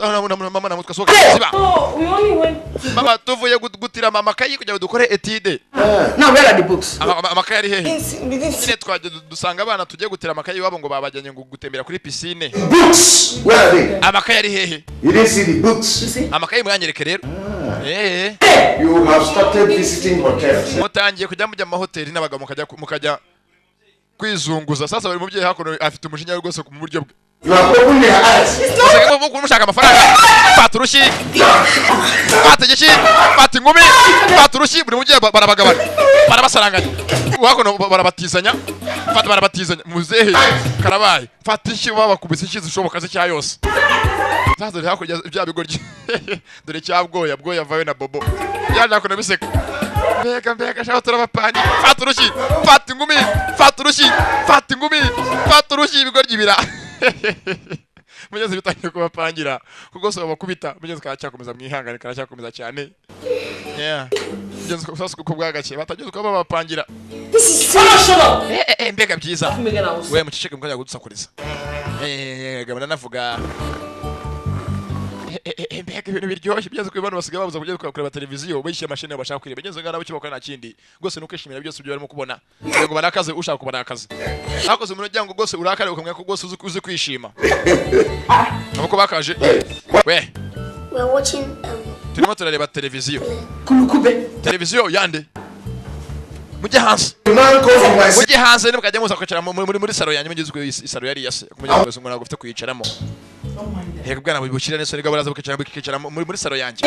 S2: mama, namwe twasohokanye ziba.
S1: No, we only went.
S2: Mama, tuvuye gutira amakayi kugira ngo dukore étude.
S5: Now where are the books?
S2: Amakayi ari hehe?
S1: We didn't see.
S2: Nyine twajya dusanga abana tugiye gutira amakayi iwabo ngo babajyanye ngo gutembera kuri piscine.
S4: Books! Where are they?
S2: Amakayi ari hehe?
S4: You didn't see the books.
S5: You see?
S2: Amakayi mwanyereke rero.
S4: You have started visiting hotels.
S2: Mutangiye kujya mujya mu mahoteli n'abagabo, mukajya kwizunguza. Sasa buri mubyeyi hakuno afite umujinya rwose mu buryo bwe.
S4: You have opened their eyes.
S2: Musigaye mushaka amafaranga. Fata urushyi, fata igiki, fata ingumi, fata urushyi. Buri mubyeyi barabagabana, barabasaranganya hakuno, barabatizanya, fata, barabatizanya. Muzehe karabaye, fata ishyi, babakubise ishyi zishoboka z'icya yose. Sasa dore hakurya bya bigoryi, dore cya bwoya bwoya vayo na Bobo yaje hakuno biseka. Mbega mbega, shaka turabapanye. Fata urushyi, fata ingumi, fata urushyi, fata ingumi, fata urushyi. Ibigoryi bira mugeze bitangiye kubapangira kuko se babakubita. Mugeze karacyakomeza, mwihangane, karacyakomeza cyane. Yeah, mugeze sasa kuko bwagake batangiye kuba babapangira.
S3: This is
S5: Shut up, shut up.
S2: Mbega byiza.
S5: Megan house.
S2: We muceceke, mukajya kudusakuriza. Gabana navuga. Mbega ibintu biryoshye bigeze kuri bano, basigaye babuza kujya kureba televiziyo, bishyuye amashini bashaka kureba. Bigeze ngaho icyo bakora nta kindi rwose ni ukwishimira byose ibyo barimo kubona, kugira ngo barakaze ushaka kubarakaza. Hakoze umuntu ugira ngo rwose urakare, ukamenya ko rwose uzi kwishima. Amaboko bakaje we.
S3: We're watching
S2: Turimo turareba televiziyo.
S5: Kulukube.
S2: Televiziyo yande? Mujye hanze.
S4: Man come from my
S2: Mujye hanze nimukajya muza kwicara muri salo yanjye, mugeze ku isalo yari iyase kumujya ngo ntabwo ufite kuyicaramo. Yego bwana, bukira neza nibwo baraza bakicara muri salo yanjye.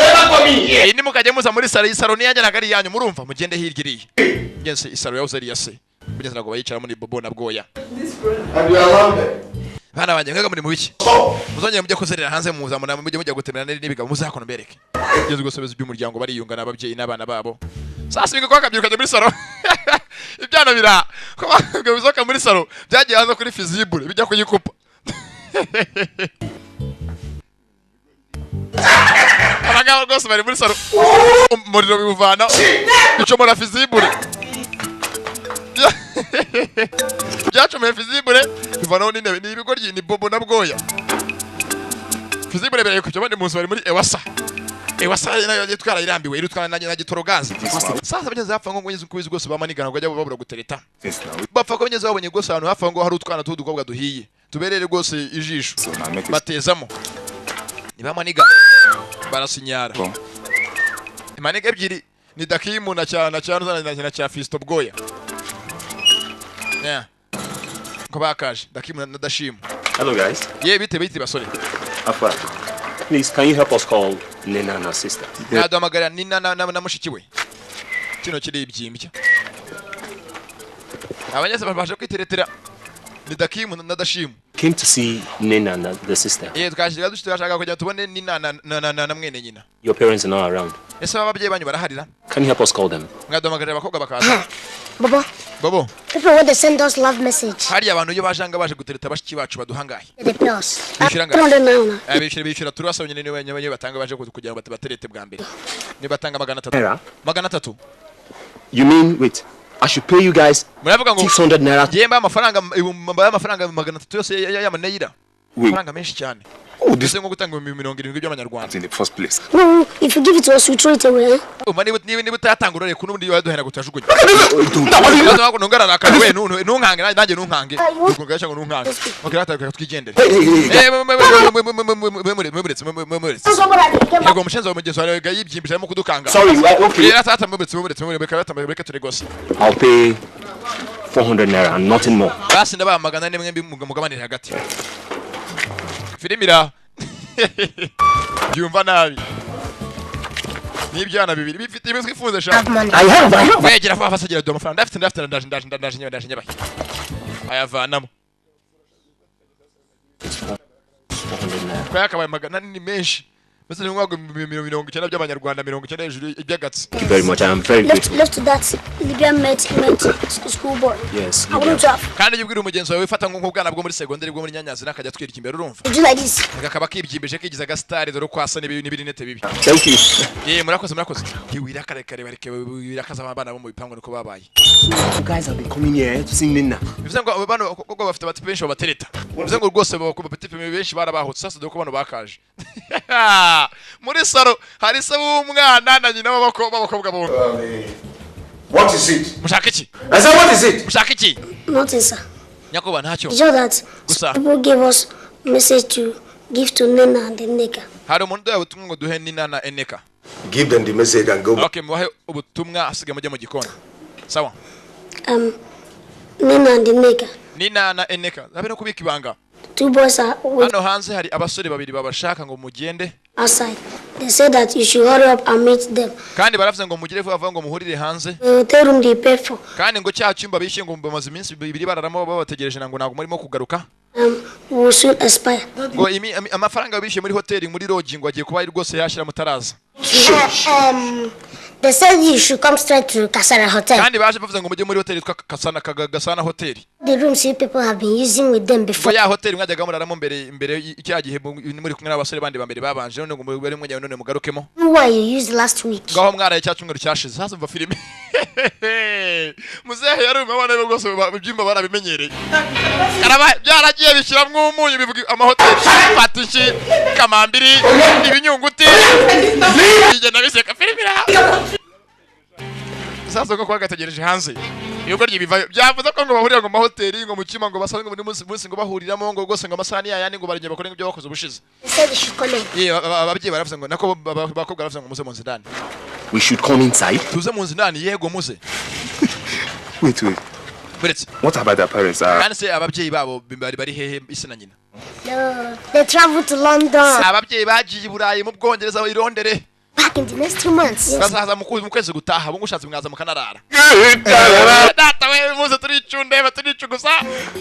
S2: Iyi nimukajya muza muri salo, iyi salo ni yanjye ntabwo ari iyanyu, murumva? Mugende hirya iriya. Mugenzi, isalo yahoze ari iyase. Mugenzi, ntabwo bayicaramo, ni Bobo na Bwoya.
S4: And you allow them.
S2: Bana banjye, mwega muri mu biki? Muzongere mujye kuzerera hanze, muzamuna mujye mujya gutemera n'ibigabo muzakono mbereke. Mugenzi, rwose by'umuryango bariyunga n'ababyeyi n'abana babo. Sasa ibigabo kabyuka muri salo, ibyana bira ko bisohoka muri salo byagiye hanze kuri fusible bijya kuyikupa. Abagabo rwose bari muri salo, umuriro biwuvana bicomora fusible, byacomeye fusible bivanaho n'intebe. Ni ibigoryi, ni Bobo na Bwoya. Fusible birayikubye. Abandi munsi bari muri ewasa. Ewasa nayo yitwara irambiwe irutwana na gitorogazi. Sasa bageze hafi ngo ngeze kubizi rwose bamanigana ngo bajya babura gutereta, bapfa ko bageze babonye rwose ahantu hafi ngo hari utwana tw'udukobwa duhiye tuberere rwose ijisho, batezamo ni bamaniga barasinyara imaniga ebyiri, ni Dakimu na cya na cya na cya Fisto Bwoya. Yeah. Ko bakaje Dakimu na Dashimu.
S8: Hello, guys.
S2: Ye bite bite basore.
S8: Afa. Please, can you help us call Nina and her sister?
S2: Naduhamagara Nina na mushiki we. Kino kiribyimbya. Abanyese babasha kwiteretera ni Dakimu na Dashimu.
S8: Came to see Nina and the sister.
S2: Ye twashaka dushaka kugira tubone Nina na mwene nyina.
S8: Your parents are not around.
S2: Ese ababyeyi banyu baraharira?
S8: Can you help us call them?
S2: Mwaduhamagarira abakobwa bakaza.
S3: Baba.
S2: Bobo.
S3: People want to send us love message.
S2: Hari abantu iyo bajanga baje gutereta bashiki bacu baduhangaye.
S3: They pay us.
S2: Bishyura ngahe?
S3: 300 naira.
S2: Bishyura turabasabye nyine niwe batanga baje kugira ngo baterete bwa mbere. Ni batanga 300.
S8: Naira?
S2: 300.
S8: You mean, wait, I should pay you guys
S2: Muravuga ngo
S8: 600 naira?
S2: Yemba amafaranga 300 yose y'amanayira.
S7: Wait.
S2: Amafaranga menshi cyane.
S7: Oh, this
S2: Ese nko gutanga 70 by'amanyarwanda.
S7: in the first place.
S3: No, if you give it to us, we throw it away. Eh?
S2: Umva niba utayatanga urore ku n'ubundi waduhera gutajugunya. Nungararaka we ntunkange nanjye ntunkange. Ukunga ngo ntunkange. Okay, rata twigendere. Muretse. Yego umushenzi wa mugenzi wawe yibyimbije arimo kudukanga.
S8: Sorry, okay.
S2: Rata muretse muretse muretse rata mureke turegose.
S8: I'll pay 400 naira and nothing more.
S2: Basi ndabaha 400 mwembi mugabanire hagati. Filimira byumva nabi. N'ibyana bibiri bifite imitwe ifunze sha.
S8: I have, I have.
S2: Wegera vuba fasagira duha amafaranga ndafite ndaje nyabahe. Ayavanamo.
S8: 400 naira.
S2: Kwa yakabaye 400 ni menshi. Mbese ni umwaka 90 by'amanyarwanda 90 hejuru iby'agatsi.
S8: Thank you very much. I am very
S3: Left,
S8: grateful.
S3: left to that Libyan met school board.
S8: Yes,
S3: I want to have
S2: Kandi iyo ubwira umugenzi wawe wifata nk'ubwana bwo muri segonderi bwo muri Nyanyazi nakajya twirya imbere urumva.
S3: to do like this.
S2: Kakaba kibyimbije kigize agasitari dore uko asa n'ibirinete bibi.
S8: Thank you.
S2: Ye murakoze murakoze. Wirakare bareke wirakaza abana bo mu bipangu niko babaye.
S8: You guys have been coming here to see Nina.
S2: Bivuze ngo abo bana koko bafite abatipe benshi babatereta. Bivuze ngo rwose abatipe benshi barabahutse sasa dore ko bano bakaje. Muri salo hari se w'umwana na nyina b'abakobwa bombi.
S4: What is it?
S2: Mushaka iki?
S4: I said, what is it?
S2: Mushaka iki?
S3: Nothing, sir.
S2: Nyakuba ntacyo.
S3: It's just that
S2: Gusa.
S3: people gave us message to give to Nena and Neka.
S2: Hari umuntu uduhaye ubutumwa ngo duhe Nina na Eneka.
S4: Give them the message and go.
S2: Okay, mubahe ubutumwa asigaye mujye mu gikoni. Sawa.
S3: Nena and Neka.
S2: Nina na Eneka. Habe no kubika ibanga.
S3: Two boys are waiting
S2: Hano hanze hari abasore babiri babashaka ngo mugende.
S3: outside. They said that you should hurry up and meet them.
S2: Kandi baravuze ngo mugire vuba vuba ngo muhurire hanze.
S3: The hotel room they paid for
S2: Kandi ngo cya cyumba bishyuye ngo bamaze iminsi ibiri bararamo babategereje ngo ntabwo murimo kugaruka.
S3: Will soon expire.
S2: Ngo amafaranga bishyuye muri hoteli muri lodging ngo agiye kuba ari rwose yashyira mutaraza.
S3: They said you should come straight to Kasara Hotel.
S2: Kandi baje bavuze ngo mujye muri hoteli yitwa Kasana Gasana Hotel.
S3: The rooms you people have been using with them
S2: Ngo
S3: before.
S2: ya hoteli mwajyaga muraramo mbere icya gihe muri kumwe n'abasore bandi ba mbere babanje none ngo mubere mujya none mugarukemo.
S3: Why you used last week.
S2: Ngaho mwaraye cya cyumweru cyashize. Sasa umva filime. Muzehe yari umwana we rwose ibyumba barabimenyereye. Karaba byaragiye bishyiramo umunyu bivuga amahoteli fatishi kamambiri ibinyunguti bigenda biseka filime ira. Sasa uko kwagategereje hanze ibigo ry'ibivayo byavuze ko ngo bahurira ngo mahoteli ngo mu cyuma ngo basanzwe muri munsi ngo bahuriramo ngo rwose ngo amasahani yayandi ngo barenge bakore ibyo bakoze ubushize.
S3: They said you should come in.
S2: Ye ababyeyi baravuze ngo nako abakobwa baravuze ngo muze mu nzu ndani.
S8: We should come inside.
S2: Tuze mu nzu ndani yego muze.
S7: Wait, wait.
S2: Buretse.
S7: What about their parents?
S2: Kandi se ababyeyi babo bari hehe, ise na nyina?
S3: No, they traveled to London.
S2: Ababyeyi bagiye i Burayi, mu Bwongereza, i Londere.
S3: Back in the next 2 months.
S2: Bazaza mu kwezi gutaha. Ubu ushatse mwaza mukanarara. Data we, muze turicundeba, turicugusa,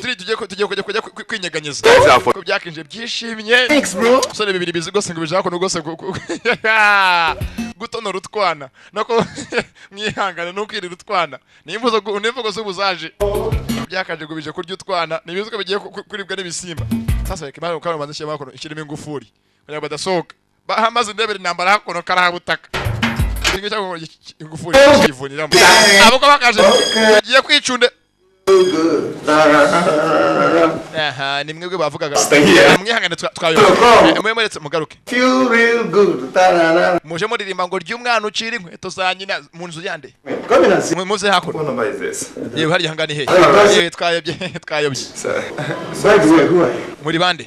S2: turi tugiye kujya kwinyeganyeza ko byakinje byishimye.
S1: Thanks, bro.
S2: Sore bibiri bizi rwose ngo bijako rwose gutonora utwana nako mwihangane ntukirira utwana, ni imvugo z'ubuzaje byakaje ngo bije kurya utwana, ni ibizi ko bigiye kuribwa n'ibisimba. Sasa reka imana kandi banze shyiramo hakuno, ishyiremo ingufuri kugira ngo badasohoka. Maze ndebere intambara hakuno karahabutaka. Ikintu cyangwa ingufuri kivuniramo abo ko bakaje bagiye kwicunde. Aha ni mwebwe bavugaga. Mwihangane, twayoboye, mwe muretse mugaruke.
S4: Feel real good. Ta-ra-ra.
S2: Muje muririmba ngo ry'umwana ucira inkweto za nyina mu nzu yande.
S4: Come in and see.
S2: Muze hakuno.
S7: What number is this?
S2: Yewe, harya hangani he? Yewe, twayobye, twayobye.
S4: By the way, who are you?
S2: Muri bande?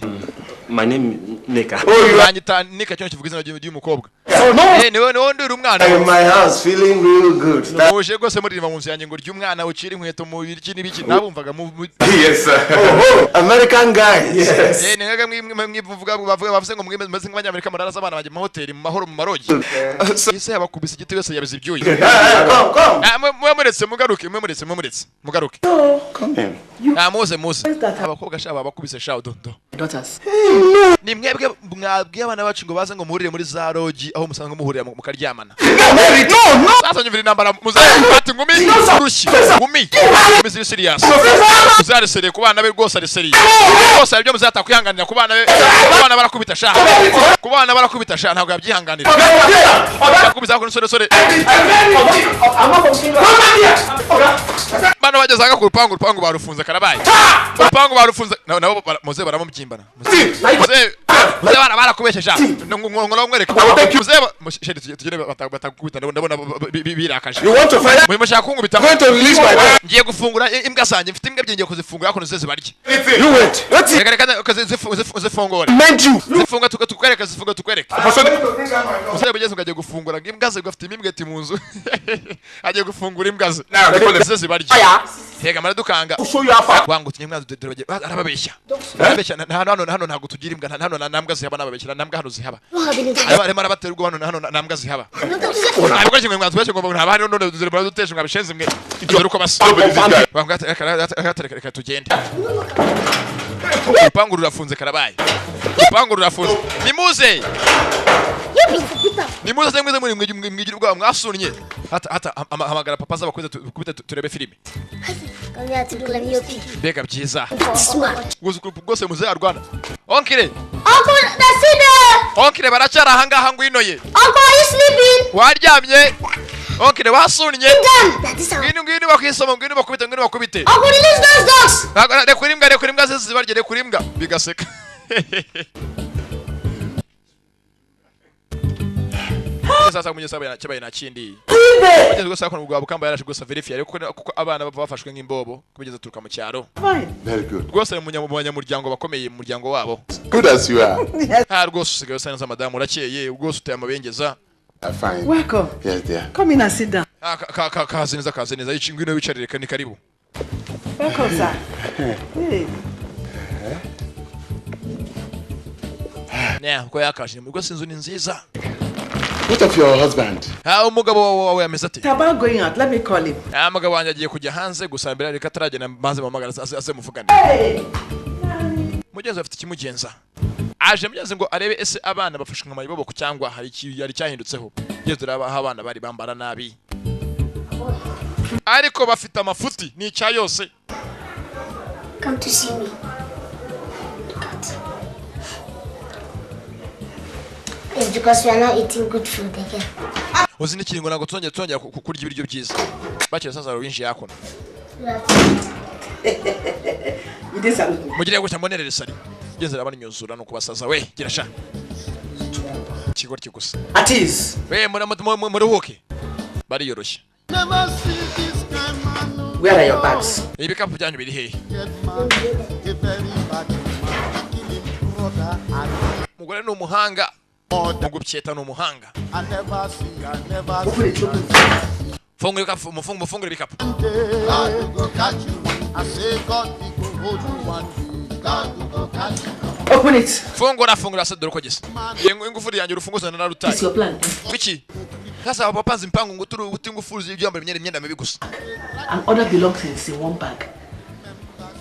S8: My name is Nika.
S4: Oh, you are
S2: Banyita Nika, cyo kivuga izina ry'umukobwa.
S4: Oh, no.
S2: Eh, niwe nduri umwana.
S4: I'm in my house feeling real good.
S2: Muje rwose muririmba mu nzu yanjye ngo ry'umwana ucira inkweto mu biriki n'ibiki, nabumvaga mu
S7: Yes, sir.
S4: Oh, oh, American guys. Yes.
S2: Eh, ni mwebwe mwivuga, bavuga, bavuze ngo mwe meze nk'abanyamerika, muraraza abana banjye mu mahoteli, mu mahoro, mu marogi. Ese yabakubise igiti wese yabize ibyuya.
S4: Come, come.
S2: Ah, mwe muretse mugaruke, mwe muretse, mwe muretse mugaruke.
S4: Come in.
S2: Ah, muze, muze. Abakobwa sha babakubise sha, dondo.
S5: Daughters.
S2: Ni mwebwe mwabwiye abana bacu ngo baze ngo muhurire muri za lodge aho musanzwe muhurira mukaryamana.
S4: No, no.
S2: Sasa nyumvira intambara, muzafata ingumi, urushyi, ngumi, ngumi ziri serious. Muzariseriye ku bana be rwose, ariseriye rwose. Hari ibyo muzatakwihanganira ku bana be. Ku bana barakubita sha, ku bana barakubita sha, ntabwo yabyihanganira. Yakubita ku sore sore. Bano bageze aha ku rupangu, urupangu barufunze karabaye, urupangu barufunze. Nabo muze baramubyimbana. Muze, muze, bana barakubeshye sha, ngo mwereke muze chéri, tugende batagukubita, ndabona birakaje.
S4: You want to fight?
S2: Mwe mushaka kunkubita.
S4: I'm going to release my dog.
S2: Ngiye gufungura imbwa zanjye, mfite imbwa ebyiri, ngiye kuzifungura hakuno zize zibarye.
S4: You wait. Wait.
S2: Reka, reka zifungure.
S4: Meant you.
S2: Zifunga tukwereke, zifunga tukwereke. Umusore mugeze ngo agiye gufungura ngo imbwa ze, ngo afite imbwa ati mu nzu, agiye gufungura imbwa ze ze zibarye. Hega maradukanga wangu utinye imbwa dore arababeshya, arababeshya. Hano, hano, hano ntabwo tugira imbwa. Hano nta mbwa zihaba, nababeshya, nta mbwa hano zihaba. Arimo arabatera ubwo, hano, hano nta mbwa zihaba. Ntabwo kimwe mwatubeshye ngo ntaba hano, none dore muradutesha, mwabishenze mwe, dore uko basa. Wangu reka, reka, reka, reka tugende. Urupangu rurafunze karabaye, urupangu rurafunze. Nimuze, nimuze se, mwize muri mwigira ubwabo mwasunnye. Hata hata hamagara papa azabakuze kubita turebe filime. Mbega byiza! Gusa rwose muze arwana. Uncle!
S3: Uncle, that's it there.
S2: Uncle, baracyari ahangaha, ngwino ye.
S3: Uncle, are you sleeping?
S2: Waryamye uncle? Wasunnye?
S3: Them. That is our.
S2: Ngwino, ngwino bakwisoma, ngwino bakubite, ngwino bakubite.
S3: Uncle, release those dogs.
S2: Rekura imbwa, rekura imbwa ze zibarye, rekura imbwa bigaseka. Sasa munye saba cyabaye nta kindi. Bageze rwose hakuno bwa bukamba yarashe rwose verify, ariko kuko abana bava bafashwe nk'imbobo kubigeza turuka mu cyaro.
S5: Fine.
S6: Very good.
S2: Rwose mu banyamuryango bakomeye mu muryango wabo.
S6: Good as you are.
S2: Ah, rwose usigaye usa neza madamu, urakeye rwose, uteye amabengeza.
S6: I'm fine.
S5: Welcome.
S6: Yes, dear.
S5: Come in and sit down.
S2: Ah, kaze neza, kaze neza. Ichi, ngwino wicarire, ni karibu.
S5: Welcome, sir. Hey.
S2: Ne uko yakaje rwose, inzu ni nziza.
S6: What of your husband?
S2: Ah, umugabo wawe ameze ate?
S5: It's about going out. Let me call him.
S2: Ah, umugabo wanjye agiye kujya hanze gusa mbere reka ataragenda maze muhamagara aze muvugane.
S5: Hey.
S2: Mugenzi afite ikimugenza, aje mugenzi ngo arebe ese abana bafashwe nka mayibobo cyangwa hari yari cyahindutseho. Ngeze turaba aho abana bari bambara nabi ariko bafite amafuti, ni icya yose.
S3: Come to see me. Look at. It's because we are not eating good food again.
S2: Uzi n'ikiringo ntabwo tuzongera kurya ibiryo byiza. Bakira sasa winjiye hakuno.
S3: We have
S5: You did salute me.
S2: Mugire gutya mbonerere sari ngeze arabona inyuzura nuko basaza we gira sha ikigoryi gusa.
S5: At ease.
S2: We muruhuke, bariyoroshye.
S6: Never see this kind man. No.
S5: Where are your bags?
S2: Ibikapu byanyu biri hehe?
S6: Get man, a very bad man. Kill him brother and
S2: Umugore ni umuhanga
S6: mother.
S2: mu gupyeta, ni umuhanga.
S6: I never see, I never
S5: Open
S6: see.
S5: it, open it.
S2: Fungura ibikapu, mufungure ibikapu.
S6: God go catch you. I say God he go hold you one day. God go catch you.
S5: Open it.
S2: Fungura, fungura se, dore uko gisa. Ingufuri yanjye, urufunguzo nararutaye.
S5: It's your plan.
S2: Kuki sasa wapanze impango ngo turi uti ingufuri z'ibyambara imyenda mibi gusa?
S5: And other belongings in one bag.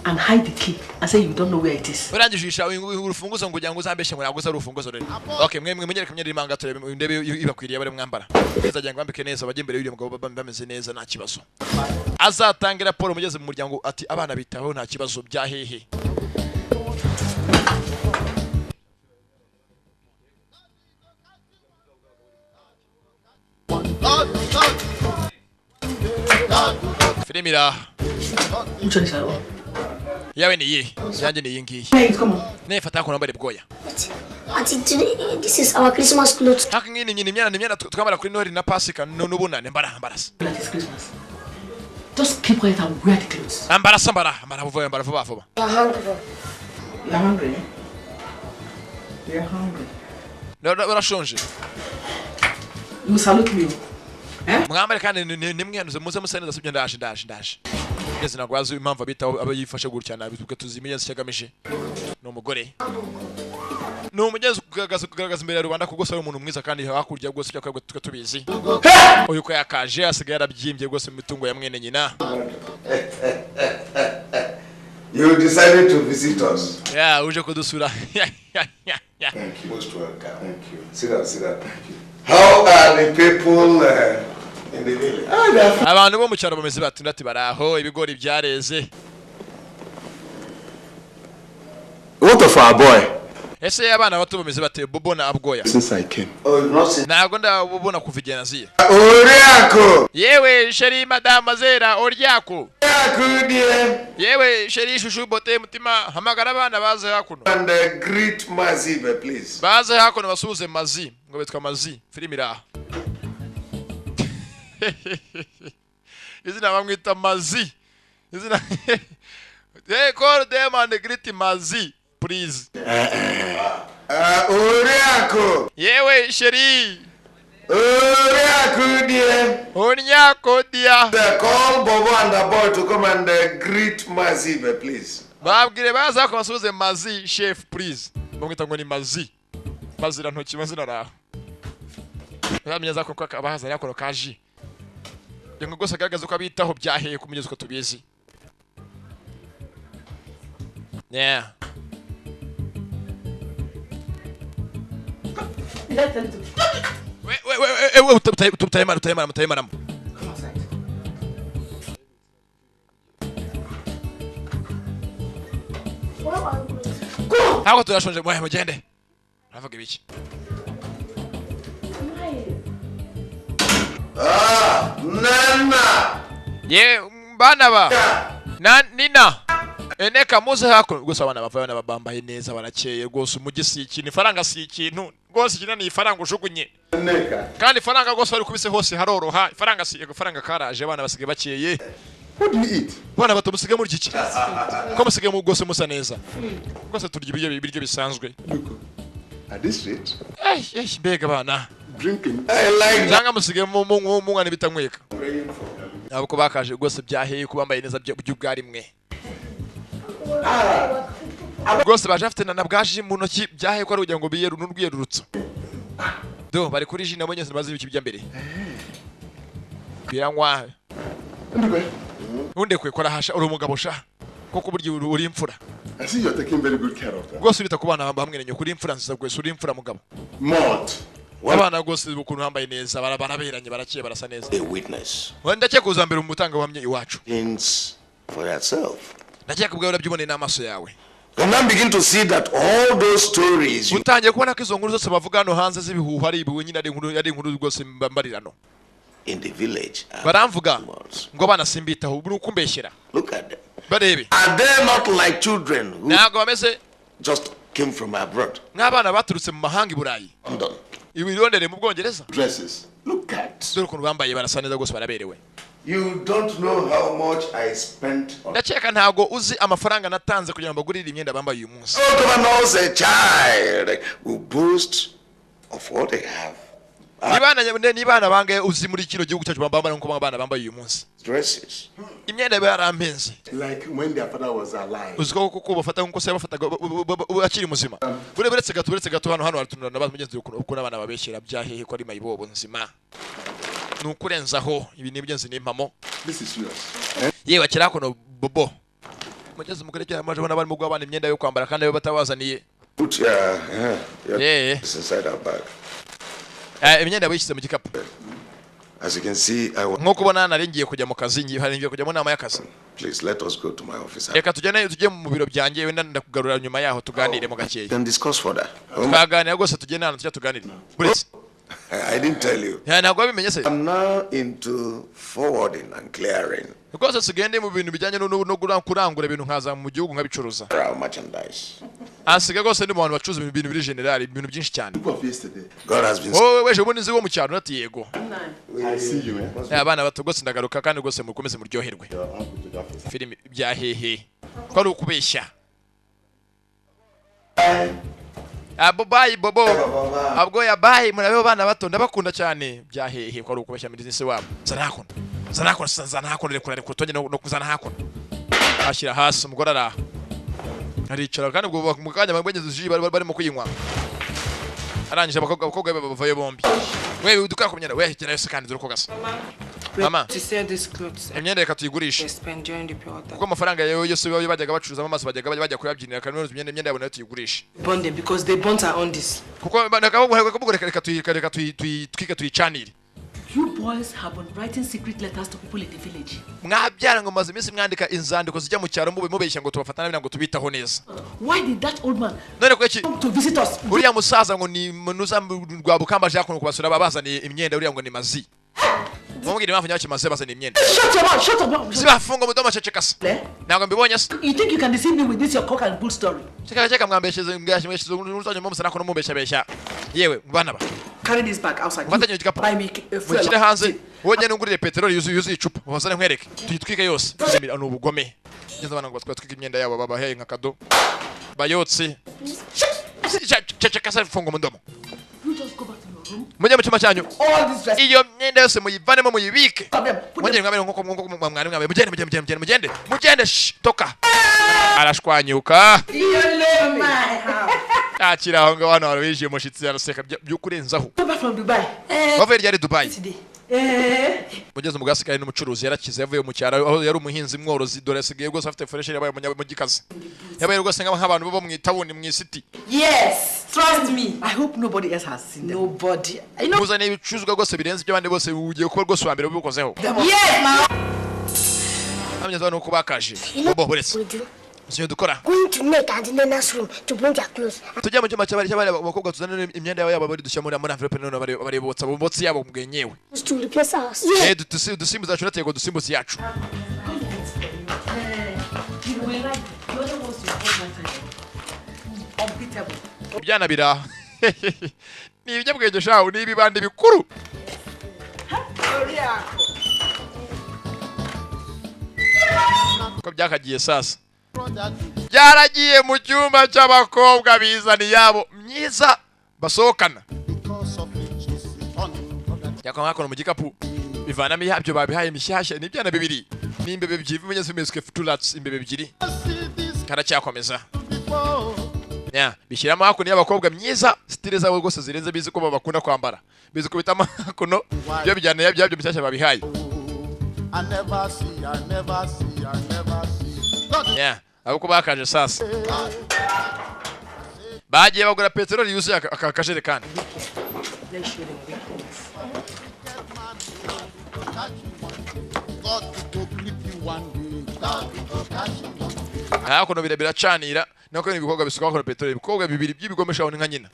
S5: And hide the key and say you don't know where it is.
S2: Urangije uhisha urufunguzo ngo kugira ngo uzambeshe ngo ntabwo uzi ari urufunguzo rero. Okay, mwe mwe munyereke imyenda irimo, turebe ndebe ibakwiriye bari mwambara. Nzagira ngo bambike neza, bajye imbere y'uriya mugabo bameze neza, nta kibazo. Azatanga raporo mugeze mu muryango ati abana bitaho, nta kibazo bya hehe.
S6: God God God
S2: Filimi iraha.
S5: Which one is our own?
S2: Yawe ni iyihe? Yanjye ni iyi ngiyi.
S5: Hey, come on.
S2: Nefata ko nambare bwoya.
S3: Auntie, today, this is our Christmas clothes.
S2: Haka ngiyi ni imyenda twambara kuri Noheli na Pasika n'Ubunane. Mbara, mbarasa.
S5: That is Christmas. Just keep quiet and wear the clothes.
S2: Ambarasa, mbara, mbara vuba, mbara vuba vuba.
S3: You're hungry.
S1: You're hungry? You're hungry.
S2: Urashonje?
S5: You salute me.
S2: Mwambare kandi nimwihanuze, muze musa neza, sibyo? Ndaje, ndaje, ndaje. Ngeze, ntabwo bazi impamvu abitaho aba yifashe gutya nabi. Twe tuzi imigenzo icyo agamije. Ni umugore, ni umugezi kugaragaza imbere ya rubanda ko rwose ari umuntu mwiza, kandi hakurya rwose ibyo akora twe tubizi. Uyu ko yakaje asigaye yarabyimbye rwose mu mitungo ya mwene nyina.
S4: You decided to visit us.
S2: Ya, uje kudusura.
S4: Thank you. Most welcome. Thank you. Sit down, sit down. Thank you. How are the people in the village? Ah, they are
S2: Abantu bo mu cyaro bameze bati? Ndati baraho, ibigori byareze.
S8: What of our boy?
S2: Ese abana bato bameze bate, Bobo na Abgoya?
S8: Since I came.
S4: Oh, you've not seen.
S2: Ntabwo ndabubona kuva igihe naziye.
S4: Oriako!
S2: Yewe chérie, madame Zera, Oryako.
S4: Oriako, dear.
S2: Yewe chérie, chouchou, bote mutima, hamagara abana baze hakuno.
S4: And greet Mazibe, please.
S2: Baze hakuno basuhuze Mazi, ngo bitwa Mazi. Filimi iraha, izina bamwita Mazi, izina. Hey, call them and greet Mazi, please.
S4: Oriako!
S2: Yewe chérie.
S4: Oriako, dear.
S2: Onyako dia.
S4: Call Bobo and the boy to come and greet Mazibe, please.
S2: Babwire baza hakuno basuhuze Mazi chef, please. Bamwita ngo ni Mazi, mazira ntoki, mazina araho. Uzamenye za ko abahazanye hakuno kaji kugira ngo rwose agaragaze ko abitaho byaheye ku mugezi uko tubizi. Yeah.
S5: Did I tell you to
S2: We we we we, utayemara, utayemara, mutayemaramo.
S5: come outside?
S3: Where are we going?
S2: Ntabwo turashonje, mwe mugende. Uravuga ibiki?
S3: Why?
S4: Ah, Nana!
S2: Ye bana ba na Nina, Eneka, muze hakuno rwose. Abana bavayo n'ababambaye neza, barakeye rwose. Umujyi si ikintu, ifaranga si ikintu rwose. Ikina ni ifaranga ujugunye.
S4: Neka.
S2: Kandi ifaranga rwose bari kubise hose haroroha. Ifaranga si ifaranga karaje, abana basigaye bakeye.
S8: What do you eat?
S2: Abana bato, musigaye murya iki ko musigaye mu rwose musa neza rwose? Turya ibiryo bisanzwe.
S8: Look, at this rate,
S2: Eh, eh, mbega abana.
S8: drinking.
S4: I like that.
S2: Cyangwa musigaye munywa n'ibitanyweka.
S4: Praying for them.
S2: Ntabwo ko bakaje rwose byaheye ko bambaye neza by'ubwarimwe rwose, baje bafite na bwa jus mu ntoki, byaheye ko ari kugira ngo biyeru n'urwiyerurutso. Do bari kuri jus nabo nyine, bazi ibiki bijya mbere biranywa.
S8: Ndukwe,
S2: Ntundekwe, kora hasha, uri umugabo sha koko, burya uri imfura.
S8: I see you're taking very good care of them.
S2: Rwose urita ku bana hamwe na nyoko, uri imfura nziza rwose, uri imfura mugabo.
S8: Malt.
S2: Abana rwose ukuntu bambaye neza, baraberanye, barakeye, barasa neza.
S4: A witness.
S2: Ndakeka uza mbere mu mutangabuhamya iwacu.
S4: Things for yourself.
S2: Ndakeka ubwawe urabyiboneye n'amaso yawe.
S4: You now begin to see that all those stories you
S2: Utangiye kubona ko izo nkuru zose bavuga hano hanze z'ibihuha ari ibihu nyine, ari inkuru rwose mbarirano.
S4: in the village are
S2: Baramvuga
S4: rumors.
S2: ngo abana simbitaho, ubu ni ukumbeshyera.
S4: Look at them.
S2: Barebe.
S4: Are they not like children who
S2: Ntabwo bameze
S4: just came from abroad?
S2: nk'abana baturutse mu mahanga i Burayi?
S4: London.
S2: Ibirondere mu Bwongereza.
S8: Dresses. Look at.
S2: Dore ukuntu bambaye, barasa neza rwose, baraberewe.
S4: You don't know how much I spent on.
S2: Ndakeka ntabwo uzi amafaranga natanze kugira ngo mbagurire imyenda bambaye uyu munsi.
S4: No governors a child will boast of what they have
S2: Ni bana bangahe uzi muri kino gihugu cyacu bambara nkuko abana bambaye uyu munsi?
S4: Dresses.
S2: Imyenda iba yarampenze.
S4: Like when their father was alive.
S2: Uzi ko kuko bafata nkuko se yabafataga akiri muzima. Buretse gato, buretse gato. Hano haratunura nabaza mugenzi ukuntu abana babeshyera byahehe ko ari mayibobo nzima. Ni ukurenzaho ibi ni ibyenzi n'impamo.
S4: This is yours.
S2: Yewe, akira hakuno bobo. Mugeze umugore cyane amaje abona barimo guha abana imyenda yo kwambara kandi ayo batabazaniye.
S4: Put your
S2: Yeah.
S4: it's inside our bag.
S2: Imyenda bayishyize mu gikapu.
S4: As you can see, I want.
S2: Nk'uko ubona, nari ngiye kujya mu kazi, ngiye kujya mu nama y'akazi.
S4: Please let us go to my office.
S2: Reka tujyane, tujye mu biro byanjye, wenda ndakugarura nyuma yaho tuganire mu gakeya.
S4: Can discuss further.
S2: Twaganira rwose, tugende ahantu tujya tuganire. Buretse.
S4: I didn't tell you.
S2: Ya, ntabwo wabimenye se?
S4: I'm now into forwarding and clearing
S2: Rwose sigende mu bintu bijyanye no kurangura ibintu nkaza mu gihugu nkabicuruza.
S4: our merchandise.
S2: Asiga rwose ndi mu bantu bacuruza ibintu biri general, ibintu byinshi cyane.
S7: Of yesterday.
S4: God has been.
S2: Wowe weje ubundi nzi wo mu cyaro? Ati yego.
S7: I see you, eh?
S2: Abana bato rwose ndagaruka, kandi rwose mukomeze muryoherwe.
S7: Your uncle to the office.
S2: Filimi bya hehe ko ari ukubeshya? Abo bayi bobo abwo ya bayi murabeho bana bato, ndabakunda cyane. Bya hehe ko ari ukubeshya? Muri se wabo, zana hakuno, zana hakuno, zana hakuno, rekura, rekura, tonye no kuzana hakuno. Ashyira hasi, umugore araha aricara, kandi ubwo mu kanya bageze ji bari barimo kuyinywa. Arangije abakobwa be bavayo bombi. We dukora ku myenda, we gerayo se kandi dore uko gasa. Mama.
S1: To sell these clothes.
S2: Imyenda reka tuyigurishe.
S1: They spend during the period.
S2: Kuko amafaranga yawe yose baba bajyaga bacuruzamo amaso, bajyaga bajya kuyabyinira, kandi imyenda yabo nayo tuyigurishe.
S1: Burn them because they burnt our undies.
S2: Kuko bakavuga reka tuyitwike, tuyicanire.
S5: You boys have been writing secret letters to people in the village.
S2: Mwabyara ngo maze iminsi mwandika inzandiko zijya mu cyaro mubeshya ngo tubafata nabi, ngo tubitaho neza.
S5: Why did that old man
S2: None ko iki
S5: come to visit us?
S2: Uriya musaza ngo ni munuza Rwabukamba aje hakuno kubasura, babazaniye imyenda, uriya ngo ni mazi. Mumubwire impamvu nyacyo maze bazaniye imyenda.
S5: Shut your mouth! Shut your mouth!
S2: Sibafunga mudomo, ceceka se.
S5: Eh?
S2: Ntabwo mbibonye se?
S5: You think you can deceive me with this your cock and bull story?
S2: Ceka ceka, mwambeshyeze mwambeshyeze uzajya mumusana ko mumubeshyabeshya. Yewe bana ba.
S1: Carry this bag outside.
S2: Mufatanye igikapu.
S1: Buy me fuel.
S2: Mushyire hanze, wowe ngende ungurire peteroli yuzuye icupa, ubazane nkwereke tuyitwike yose. Ni ubugome. Ngeze abana ngo batwike imyenda yabo babahaye nka kado bayotse. Ceceka se, funga umudomo.
S5: You just go back to your room.
S2: Mujye mu cyumba cyanyu.
S1: All this dress.
S2: Iyo myenda yose muyivanemo, muyibike.
S5: Them. Put
S2: Mugende mwabere nkuko mwari mwabaye. Mugende, mugende, mugende, mugende, mugende. Shh, toka. Arashwanyuka.
S1: You know my house.
S2: Akiri aho ngaho, hano hari wishyuye umushyitsi, araseka by'ukurenzaho.
S5: them back from Dubai.
S2: Bavuye ryari Dubai?
S1: Today.
S5: Eh?
S2: Mugeze mu gasigaye n'umucuruzi, yarakize, yavuye mu cyaro aho yari umuhinzi mworozi, dore asigaye rwose afite fresh, yabaye umunyamujyikazi, yabaye rwose nk'abantu bo mu itabuni mu isiti.
S1: Yes. Trust me.
S5: I hope nobody else has seen them.
S1: Nobody. You know.
S2: Muzaniye ibicuruzwa rwose birenze iby'abandi bose, ugiye kuba rwose uwa mbere ubikozeho.
S1: Yes, ma.
S2: Amenya nuko bakaje bobo. Buretse.
S3: We do.
S2: Usiyo dukora.
S3: Going to Nick and Nena's room to bring their clothes.
S2: Tujya mu cyumba cy'abari abakobwa, tuzane imyenda yabo bari dushyira muri envelope, none bari botsa botsi yabo mwenyewe.
S3: To replace us.
S2: Eh, dusimbuza yacu natego, dusimbuza yacu.
S5: You will like the other ones you bought that time. Unbeatable.
S2: Ibyana biraha ni ibinyabwenge shahu, ni ibibandi bikuru. Ko byakagiye sasa, byaragiye mu cyumba cy'abakobwa, bizana iyabo myiza basohokana, yakwa hakuno mu gikapu, bivanamo iyabyo babihaye mishyashya. Ni ibyana bibiri n'imbebe ebyiri, bimenyetso bimezwe turats, imbebe ebyiri karacyakomeza ya bishyiramo hakuno y'abakobwa myiza, style zabo rwose zirenze, bizi ko bakunda kwambara, bizi kubitamo hakuno byo bijyana byabyo bishyashya babihaye.
S6: I never see, I never see, I never see. God
S2: Ya ahubwo bakaje sasa, bagiye bagura peteroli yuzuye aka kajerekani.
S5: Let's show them weakness.
S6: God go grip you one day. God go catch you one day.
S2: Hakuno biracanira nako ni ibikorwa bisuka hakuno peteroli, ibikorwa bibiri by'ibigomesha nka nyina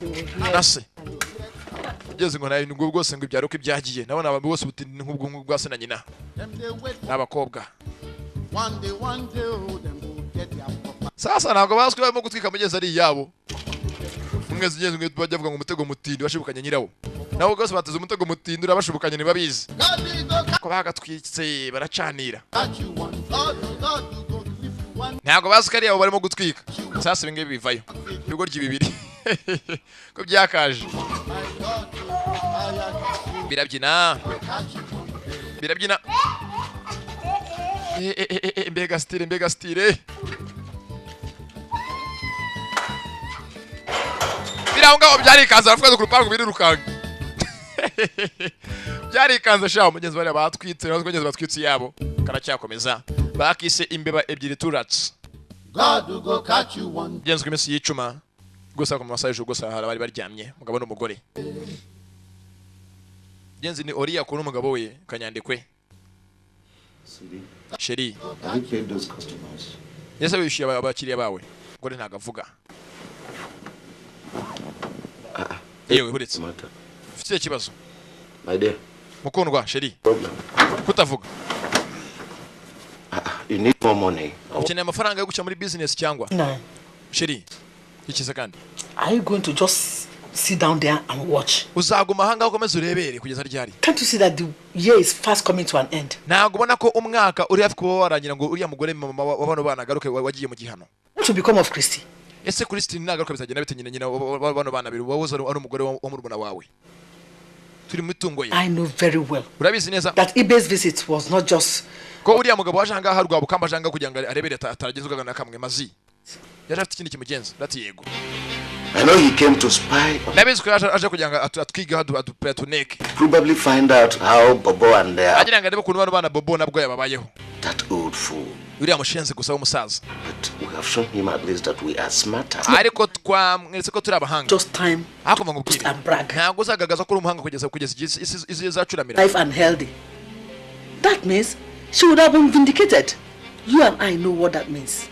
S2: na se ugeze ngo nawe nubwo bwose ngo ibyaro uko ibyagiye nabona abantu bose buti nk'ubwo bwa se na nyina.
S6: Them they wait for
S2: N'abakobwa.
S6: one day, one day, oh, them go get their proper.
S2: Sasa ntabwo bazwi barimo gutwika mugezi ari iyabo. Umwe zigeze ngo bajya bavuga ngo umutego mutindi washibukanye nyirawo, nabo rwose bateze umutego mutindi urabashibukanye, ntibabizi
S6: God go
S2: ko bagatwitse, baracanira.
S6: catch you one. God, God go grip you one.
S2: Ntabwo bazi ko ari iyabo barimo gutwika. Sasa ibi ngibi bivayo ibigoryi bibiri ko byakaje.
S6: My God, I
S2: Birabyina birabyina. Mbega style, mbega style. Biraho ngaho byarikanze, baravuga ku rupangu birirukanga. Byarikanze sha, mugenzi bari batwitse, nazo mugenzi batwitse yabo. Karacyakomeza. Bakise imbeba ebyiri turats.
S6: God will go catch you one.
S2: Mugenzi kw'iminsi y'icuma gusa ku masaha y'ijoro gusa hari abari baryamye, umugabo n'umugore. Mugenzi ni Oriya kuri umugabo we kanyandikwe. Sheri.
S4: Have you paid those customers?
S2: Ese wishyuye abakiriya bawe? Umugore ntabwo avuga. Yewe buretse. Ufite ikibazo?
S8: My dear.
S2: Mukundwa sheri.
S8: Problem.
S2: Kutavuga.
S8: You need more money.
S2: Ukeneye amafaranga yo guca muri business cyangwa?
S5: No.
S2: Sheri. Ikiza kandi.
S5: Are you going to just sit down there and watch?
S2: Uzaguma ahangaha ukomeze urebere kugeza ryari?
S5: Can't you see that the year is fast coming to an end?
S2: Ntabwo ubona ko umwaka uri hafi kuba warangira ngo uriya mugore mama wa bano bana agaruke wagiye mu gihano?
S5: What will become of Christy?
S2: Ese Christine nagaruka bizagenda bite nyina wa bano bana babiri wahoze ari umugore wa murumuna wawe? Turi mu mitungo ye.
S5: I know very well.
S2: Urabizi neza
S5: that Ibe's visit was not just
S2: ko uriya mugabo waje ahangaha rwabukamba aje ahangaha kugira ngo arebere ataragezwaga na kamwe mazi. Yaje afite ikindi kimugenza. Ndati yego.
S8: I know he came to spy on.
S2: Ndabizi ko yaje kugira ngo atwige atuneke.
S8: Probably find out how Bobo and their
S2: agira ngo arebe ukuntu bano bana Bobo nabwo yababayeho.
S8: That old fool.
S2: Uriya mushenzi gusa w'umusaza.
S8: But we have shown him at least that we are smarter.
S2: Ariko twamweretse ko turi abahanga.
S5: Just time.
S2: Ariko ngubwire. Ntabwo uzagaragaza ko uri umuhanga kugeza igihe isi izacuramira.
S5: Life and healthy. That means she would have been vindicated. You and I know what that means.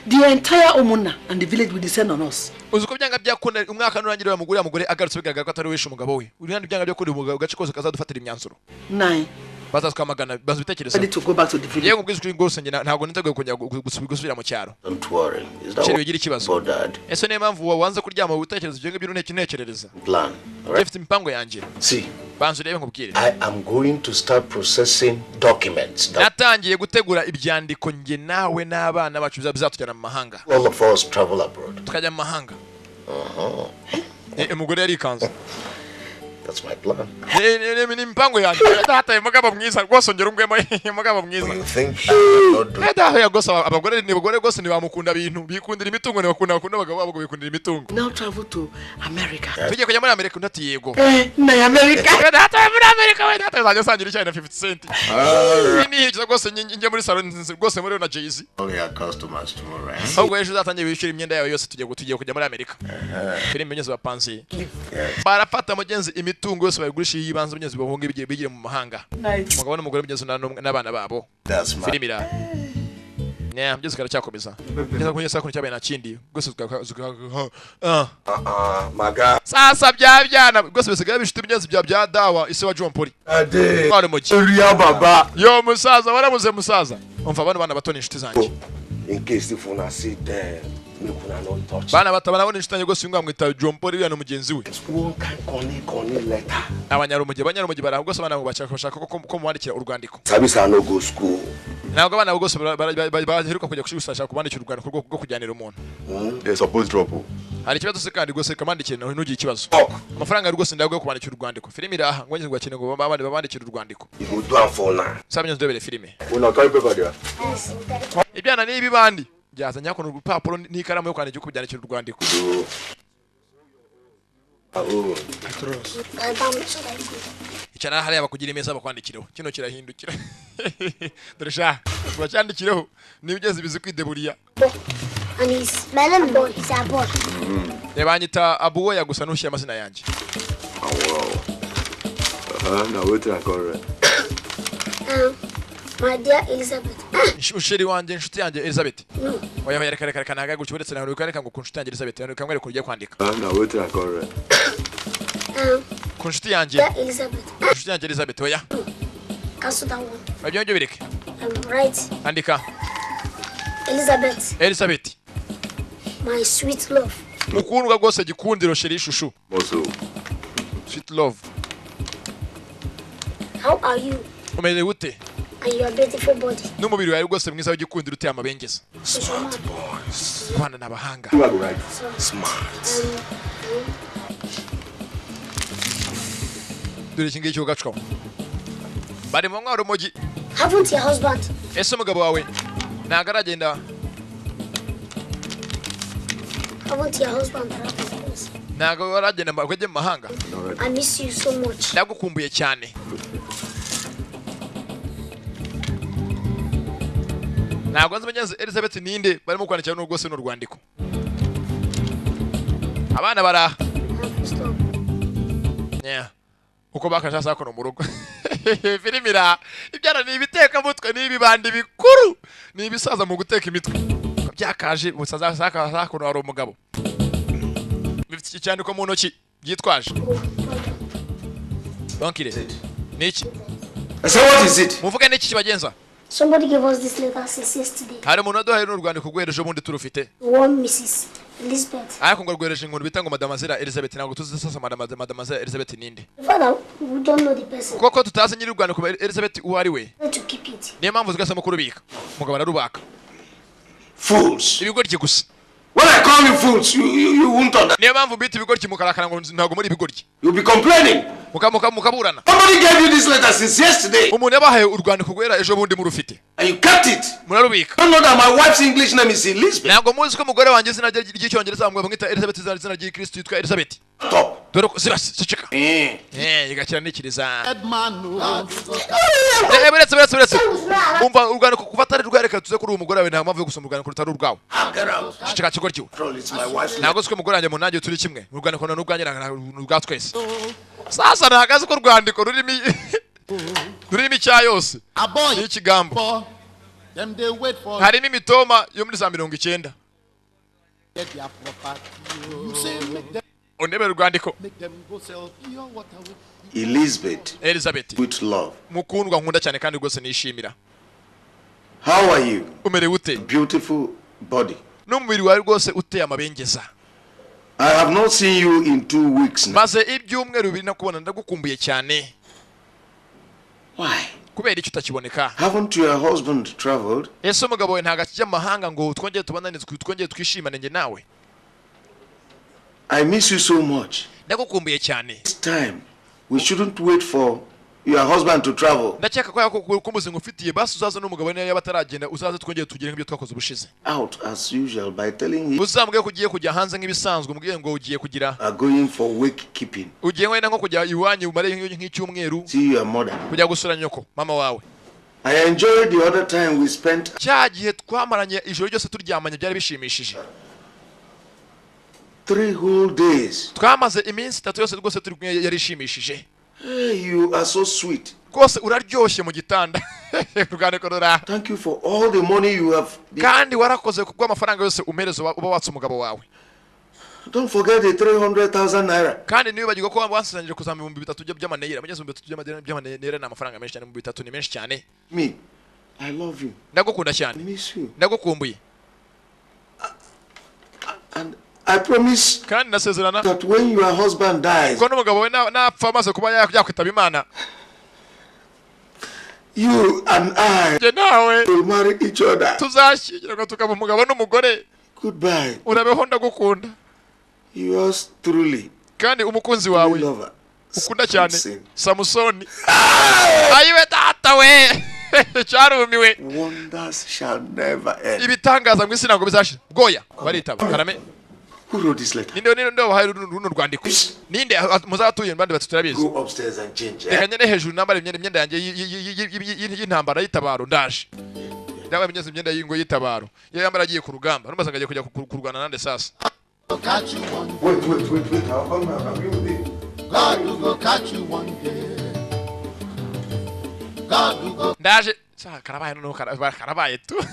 S5: The entire Omuna and the village will descend on us.
S2: Uzi ko byanga byakunda umwaka nurangira uyu mugore mugore agarutse bigaragara ko atari wishe umugabo we. Uri handi byanga byakunda umugabo gace kose kazadufatira imyanzuro.
S5: 9.
S2: Bazatwamagana baza ibitekerezo.
S5: Ready to go back to the village.
S2: Yego ubwiza kuri rwose njye ntabwo niteguye kongera gusubira mu cyaro.
S8: Don't worry. Is that
S2: Sheri wigira ikibazo.
S8: bothered?
S2: Ese niyo mpamvu wawanze kuryama utekereza ibyo ngibyo ntekerereza.
S8: Plan. All right?
S2: Mfite imipango yanjye.
S8: See.
S2: Banza urebe nkubwire.
S8: I am going to start processing documents that
S2: Natangiye gutegura ibyandiko njye nawe n'abana bacu bizatujyana mu mahanga.
S8: all of us travel abroad.
S2: Tukajya mu mahanga. Umugore yarikanze.
S8: That's my plan.
S2: Ni imipango yanjye. Data mugabo mwiza rwose ongera ungwemo mugabo mwiza.
S4: You think I will not do
S2: Data ya rwose abagore ni abagore rwose ntibamukunda bintu bikundira imitungo ntibakunda bakunda abagabo babo bikundira imitungo.
S5: Now travel to America.
S2: Tugiye kujya muri Amerika undi ati yego.
S5: Na America.
S2: Data muri Amerika we data azajya asangira icyayi na 50 cent. Ni rwose njye muri salon rwose muri na Jay-Z.
S4: all your customers tomorrow? Eh?
S2: Ahubwo ejo uzatangiye wishyura imyenda yawe yose tugiye kujya muri Amerika. Filime nyose bapanze. Barafata mugenzi imitungo yose bayigurisha yibanze mugenzi bahunga bigiye bigire mu mahanga. Umugabo n'umugore mugenzi n'abana babo.
S4: That's my
S2: Filime ira. Ne, mugenzi karacyakomeza. Ngeza ku nyesa cyabaye na kindi. Rwose
S4: my guy.
S2: Sasa bya byana rwose bisigaye bishite mugenzi bya dawa ise wa John Paul.
S4: Ade.
S2: Mwari muki.
S4: Uriya baba.
S2: Yo musaza warabuze musaza. Umva bano bana bato ni inshuti zanjye.
S8: In case if una see them, make una not touch.
S2: Bana bato barabona inshuti yanjye rwose uyu nguyu amwita John Paul uriya ni mugenzi we.
S8: One kind corny corny letter.
S2: Abanyarumogi bara rwose abana bashaka ko mubandikira urwandiko.
S8: Service I no go school.
S2: Ntabwo abana rwose baheruka kujya gushaka kubandikira urwandiko rwo kujyanira umuntu.
S7: They're supposed to drop.
S2: Hari ikibazo se kandi rwose kamandikire nawe ntugire ikibazo. Amafaranga rwose ndaguye kubandikira urwandiko. Filime iraha ngo ngeze ngwakine ngo babandi babandikire urwandiko.
S8: You go do am for now.
S2: Saba nyo ndebere filime.
S7: Una carry paper there.
S2: Ibyana ni ibibandi. Byazanye hakuno urupapuro n'ikaramu yo kwandika uko byandikira urwandiko. Icara hariya bakugira imeza bakwandikireho. Kino kirahindukira. Dore sha bacyandikireho nibigeze bizi kwideburiya.
S3: And he's melon boy, he's a boy.
S2: Rebanyita abuwe ya gusa ntushyira amazina yanjye.
S7: Now wait I call her.
S3: My dear Elizabeth.
S2: Usheri wanjye inshuti yanjye Elizabeth.
S3: No.
S2: Oya oya reka reka reka ntaga gutyo uretse nawe reka ngo ku nshuti yanjye Elizabeth reka nkwereke ugiye kwandika.
S7: Now wait I call her.
S2: Ku nshuti yanjye.
S3: Dear Elizabeth.
S2: Inshuti yanjye Elizabeth oya.
S3: Cancel that one.
S2: Ibyo ngibyo bireke.
S3: Right.
S2: Andika.
S3: Elizabeth.
S2: Elizabeth.
S3: My sweet love.
S2: Mukundwa rwose gikundiro sheri shushu.
S7: Also.
S2: Sweet love.
S3: How are you?
S2: Umeze gute?
S3: And your beautiful body.
S2: N'umubiri wawe rwose mwiza w'igikundiro uteye amabengeza.
S3: Smart
S2: boys. Abana n'abahanga.
S8: Smart.
S2: Dore iki ngiki ugacwa. Bari mu mwaro mugi.
S3: Haven't your husband?
S2: Ese umugabo wawe ntago aragenda?
S3: Haven't your husband traveled?
S2: Ntago aragenda ngo ajye mu mahanga.
S3: I miss you so much.
S2: Ndagukumbuye cyane. Ntabwo nzi mugenzi Elizabeth ninde barimo kwandikira n'ubwo se n'urwandiko. Abana bara. Yeah. Uko bakasha sakono mu rugo. Filimira ibyara ni ibiteka mutwe ni ibibandi bikuru ni ibisaza mu guteka imitwe. Byakaje busaza saka sakono ari umugabo. Bifite icyandiko mu ntoki byitwaje. Bankire. Niki?
S4: So what is it?
S2: Muvuge niki kibagenza?
S3: Somebody gave us this letter since yesterday.
S2: Hari umuntu waduhaye n'urwandiko rwereje ubundi turufite.
S3: One Mrs. Elizabeth.
S2: Ariko ngo rwereje inkuru bita ngo Madamazira Elizabeth, ntabwo tuzi sasa Madamazira Elizabeth ninde.
S3: Father, we don't know the person.
S2: Koko tutazi nyiri urwandiko Elizabeth uwo ari we.
S3: To keep it.
S2: Niyo mpamvu tugasaba kurubika. Mugabo ararubaka.
S4: Fools.
S2: Ibigoryi gusa.
S4: When I call you fools, you won't understand.
S2: Niyo mpamvu bita ibigoryi mukarakara ngo ntabwo muri ibigoryi.
S4: You'll be complaining.
S2: Mukaburana.
S4: Somebody gave you this letter since yesterday.
S2: Umuntu yabahaye urwandiko rwera ejo bundi murufite.
S4: And you kept it.
S2: Murarubika.
S4: You don't know that my wife's English name is Elizabeth.
S2: Ntabwo muzi ko umugore wanjye izina rye ry'icyongereza bamwita Elizabeth, izina ry'Ikristo yitwa Elizabeth.
S4: Stop.
S2: Dore ko zibasicika. Igakira nikiriza. Buretse. Umva urwandiko kuva atari rwereka tuze kuri uwo mugore wawe, nta mpamvu yo gusoma urwandiko rutari urwawe. Cicika kigoryi. Ntabwo uzi ko umugore wanjye mu nanjye turi kimwe. Urwandiko n'urwanjye ni urwa twese. Sasa nahagaze ko urwandiko rurimo icya yose n'ikigambo. Harimo imitoma yo muri za 90. Ondebe urwandiko.
S4: Elizabeth. With love.
S2: Mukundwa nkunda cyane kandi rwose nishimira.
S4: How are you?
S2: Umerewe ute?
S4: Beautiful body.
S2: N'umubiri wawe rwose uteye amabengeza.
S4: I have not seen you in 2 weeks now.
S2: Maze ibyumweru bibiri nakubona, ndagukumbuye cyane.
S4: Why?
S2: Kubera icyo utakiboneka.
S4: Haven't your husband traveled?
S2: Ese umugabo wawe ntago akijya amahanga ngo twongere tubonane, twongere twishimane njye nawe?
S4: I miss you so much.
S2: Ndagukumbuye cyane.
S4: It's time. We shouldn't wait for your husband to travel.
S2: Ndakeka ko yakumuzi ngufitiye basi uzaza n'umugabo niyo yabataragenda, uzaze twongere tugire nk'ibyo twakoze ubushize.
S4: Out as usual by telling him.
S2: Uzambwe ko ugiye kujya hanze nk'ibisanzwe, umubwiye ngo ugiye kugira.
S4: Are going for wake keeping.
S2: Ugiye wenda nko kujya iwanyu umare nk'icyumweru.
S4: See your mother.
S2: Kujya gusura nyoko, mama wawe.
S4: I enjoyed the other time we spent.
S2: Cya gihe twamaranye ijoro ryose turyamanye byari bishimishije.
S4: 3 whole days.
S2: Twamaze iminsi 3 yose rwose turi kumwe yarishimishije.
S4: Hey, you are so sweet.
S2: Rwose uraryoshye mu gitanda. Urwandiko rura.
S4: Thank you for all the money you have.
S2: Kandi warakoze kubwo amafaranga yose umpereza uba watse umugabo wawe.
S4: Don't forget the 300,000 naira.
S2: Kandi niwibagirwa ko wansezeranyije kuzampa 3,000 by'amaneyira. Mugeze 3,000 by'amaneyira ni amafaranga menshi cyane, 3,000 ni menshi cyane.
S4: Me, I love you.
S2: Ndagukunda cyane.
S4: I miss you.
S2: Ndagukumbuye.
S4: And I promise
S2: kandi nasezerana
S4: that when your husband dies,
S2: ko n'umugabo we napfa amaze kuba yakwitaba Imana,
S4: you and I
S2: nawe
S4: will marry each other.
S2: Tuzashyingirwa tukaba umugabo n'umugore.
S4: Goodbye.
S2: Urabeho ndagukunda.
S4: Yours truly.
S2: Kandi umukunzi wawe ukunda cyane Samusoni. Ayiwe data we. Cyarumiwe.
S4: Wonders shall never end.
S2: Ibitangaza mu isi ntabwo bizashira. Bwoya baritaba karame.
S4: Who wrote this letter?
S2: Ninde wabahaye runo rwandiko? Ninde muzatuye mbandi bati turabizi.
S4: Go upstairs and change.
S2: Reka nyene hejuru nambara imyenda yanjye y'intambara y'itabaro ndaje. Ndaba imyenda imyenda y'ingo y'itabaro. Iyo yambara agiye ku rugamba, numva agiye kujya kurwana nande sasa.
S4: Wait. I'll come and agree with you.
S6: God will go catch you one day. God will go.
S2: Ndaje. Sa karabaye no karabaye tu.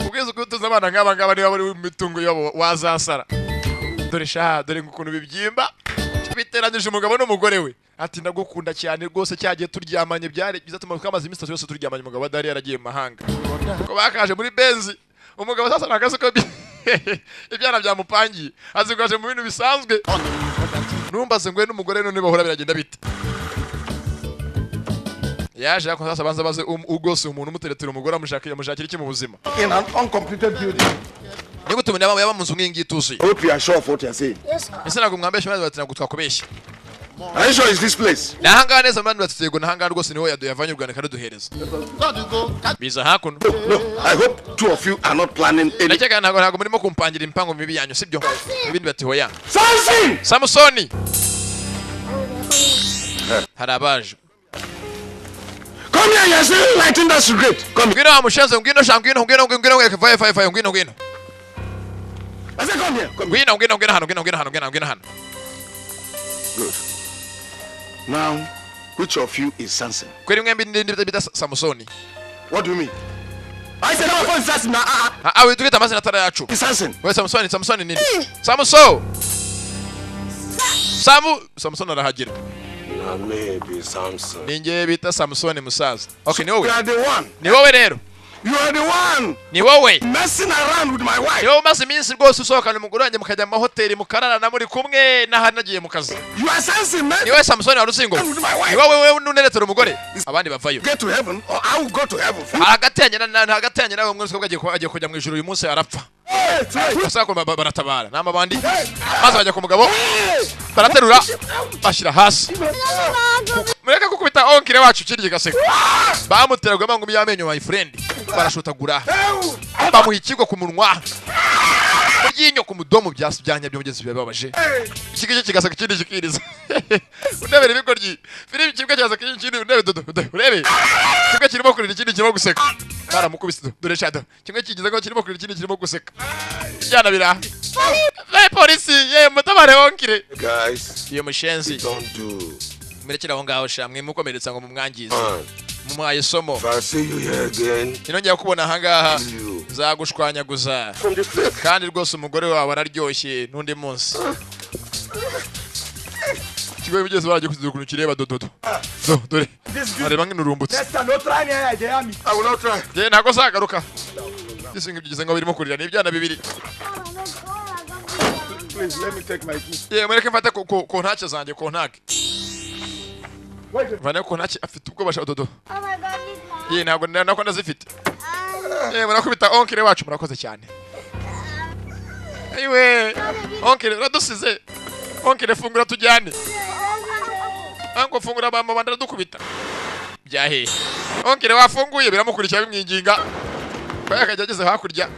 S2: Ubwiza kutuza abana nk'aba ngaba niba bari mu mitungo yabo wazasara. Dore sha, dore ukuntu bibyimba. Biteranyije umugabo n'umugore we. Ati ndagukunda cyane rwose cyagiye turyamanye byari byiza twamaze iminsi 3 yose turyamanye umugabo adari yaragiye mu mahanga. Ko bakaje muri Benzi. Umugabo sasa nakaze ko ibyana byamupangiye. Azigwaje mu bintu bisanzwe. Numbaze ngwe n'umugore none bahora biragenda bite. Yaje ako sasa banza baze ugose umuntu umuteretera umugore amushakira iki mu buzima.
S4: In an uncompleted building.
S2: Ni gute umuntu yaba mu nzu nk'iyi ngiyi ituzuye?
S4: I hope you are sure of what you are saying.
S3: Yes, sir.
S2: Ese ntabwo mwambeshya? Maze bati ntabwo twakubeshya.
S4: Are you sure it's this place?
S2: Ni ahangaha neza? Abandi bati yego, ni ahangaha rwose, niho yavanye u Rwanda ikaruduhereza. Biza hakuno.
S4: No, I hope two of you are not planning any.
S2: Ndakeka ntabwo murimo kumpangira imipango mibi yanyu, sibyo? Ibindi bati hoya.
S4: Samson!
S2: Samusoni, hari abaje.
S4: Come here, you're still lighting that cigarette. Come here.
S2: Ngwino wa mushenzi, ngwino sha, ngwino, ngwino, ngwino, ngwino, vayo, vayo, vayo, ngwino, ngwino.
S4: I said, come here. Come here.
S2: Ngwino, ngwino, ngwino hano, ngwino, ngwino hano, ngwino, ngwino hano.
S4: Good. Now, which of you is Samson?
S2: Kweri mwembi ndi bita Samusoni.
S4: What do you mean? I said, our phone is Samson. Ah, ah.
S2: Ah ah, witwita amazina atari ayacu.
S4: It's Samson.
S2: We Samusoni, Samusoni nini? Samuso, Samu, Samusoni arahagera.
S8: Na me be Samson.
S2: Ni njye bita Samusoni, musaza. Okay, ni wowe.
S4: You are the one.
S2: Ni wowe rero.
S4: You are the one
S2: Ni wowe.
S4: messing around with my wife.
S2: Ni wowe umaze iminsi rwose usohokana umugore wanjye, mukajya mu mahoteli, mukararana muri kumwe n'ahari nagiye mu kazi.
S4: You are Samson, man.
S2: Ni wowe Samusoni wari usingo.
S4: With my wife.
S2: Ni wowe, wowe nuneretera umugore, abandi bavayo.
S4: Get to heaven or I will go to heaven.
S2: Hagati yanjye hagati yanjye nawe, umwe agiye kujya mu ijuru uyu munsi arapfa.
S4: Hey, hey,
S2: Bashaka baratabara n'amabandi, maze bajya ku mugabo, baraterura bashyira hasi. Mureke gukubita uncle wacu, kirya gaseka. Bamuteraga amangumi y'amenyo, my friend, barashotagura, bamuha ikigo ku munwa, ryinyo ku mudomo, byasi byanya byongeze bibabaje. Iki ngiki kigaseka, ikindi kikiriza. Unebere ibigoryi filimi, kimwe kiraseka ikindi, unebe dodo dodo, urebe kimwe kirimo kurira, ikindi kirimo guseka. Baramukubise dore shado, kimwe kigize ko kirimo kurira, ikindi kirimo guseka. Ibyana biraha. Eh, polisi ye, mutabare uncle.
S8: Guys,
S2: Iyo mushenzi.
S8: don't do.
S2: Murekere aho ngaho sha, mwimukomeretsa ngo mumwangize.
S8: Man,
S2: Mumuhaye isomo.
S8: if I see you here again,
S2: Ninongera kubona ahangaha,
S8: you.
S2: nzagushwanyaguza.
S8: From the street.
S2: Kandi rwose umugore wawe araryoshye. N'undi munsi ikigo bigeze baragiye kugira ukuntu kireba dododo do dore areba nk'inurumbutse.
S9: No try me, I dey me.
S4: I will not try.
S2: Njye ntabwo zagaruka gisinga ibyo ngo birimo kurira ni ibyana bibiri.
S4: Please let me take my key.
S2: Ye, mureke mfate ku ntake zanjye, ku ntake mvane ku ntake. Afite ubwoba sha dodo.
S3: Oh my God, leave my
S2: Ye, ntabwo nako ndazifite. Ye, murakubita uncle wacu, murakoze cyane. Ayiwe uncle, uradusize uncle, fungura tujyane. Ango, fungura, bamba bandadukubita byahehe. Uncle wafunguye, biramukurikira bimwinginga kwa akajya ageze hakurya.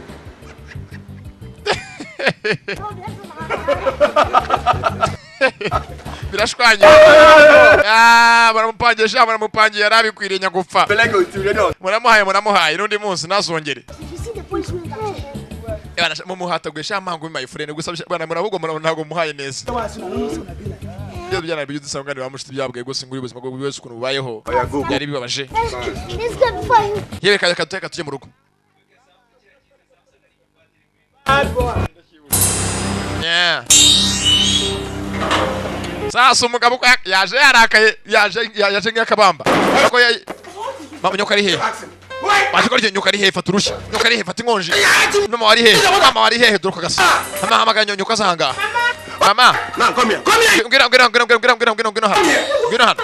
S2: Birashwanye. Ah, baramupangiye sha, baramupangiye, yarabikwiriye nyagupfa. Muramuhaye, muramuhaye, n'undi munsi ntazongere.
S3: You see the policeman that
S2: Bana, mumuhataguye sha mangu, my friend, gusa bana muravuga murabona ntabwo muhaye neza. Ibyo byana bigize usanga ni bamushiti byabwiye gusa ngo ubuzima bwe bwose ukuntu bubayeho byari bibabaje.
S3: Let's go before you.
S2: Yewe, kajya kaduteka tujye mu rugo. Yeah. Sasa umugabo ko yaje yarakaye, yaje nk'akabamba ko mama, nyoka ari hehe? Waje ko nyoka ari hehe? Fata urushyi, nyoka ari hehe? Fata inkonji. Mama wari hehe? Mama wari hehe? Dore kagasa. Mama, hamagara nyoka zanga mama.
S4: Now come here. Come here.
S2: Ngwino, ngwino, ngwino, ngwino, ngwino, ngwino, ngwino hano, ngwino hano.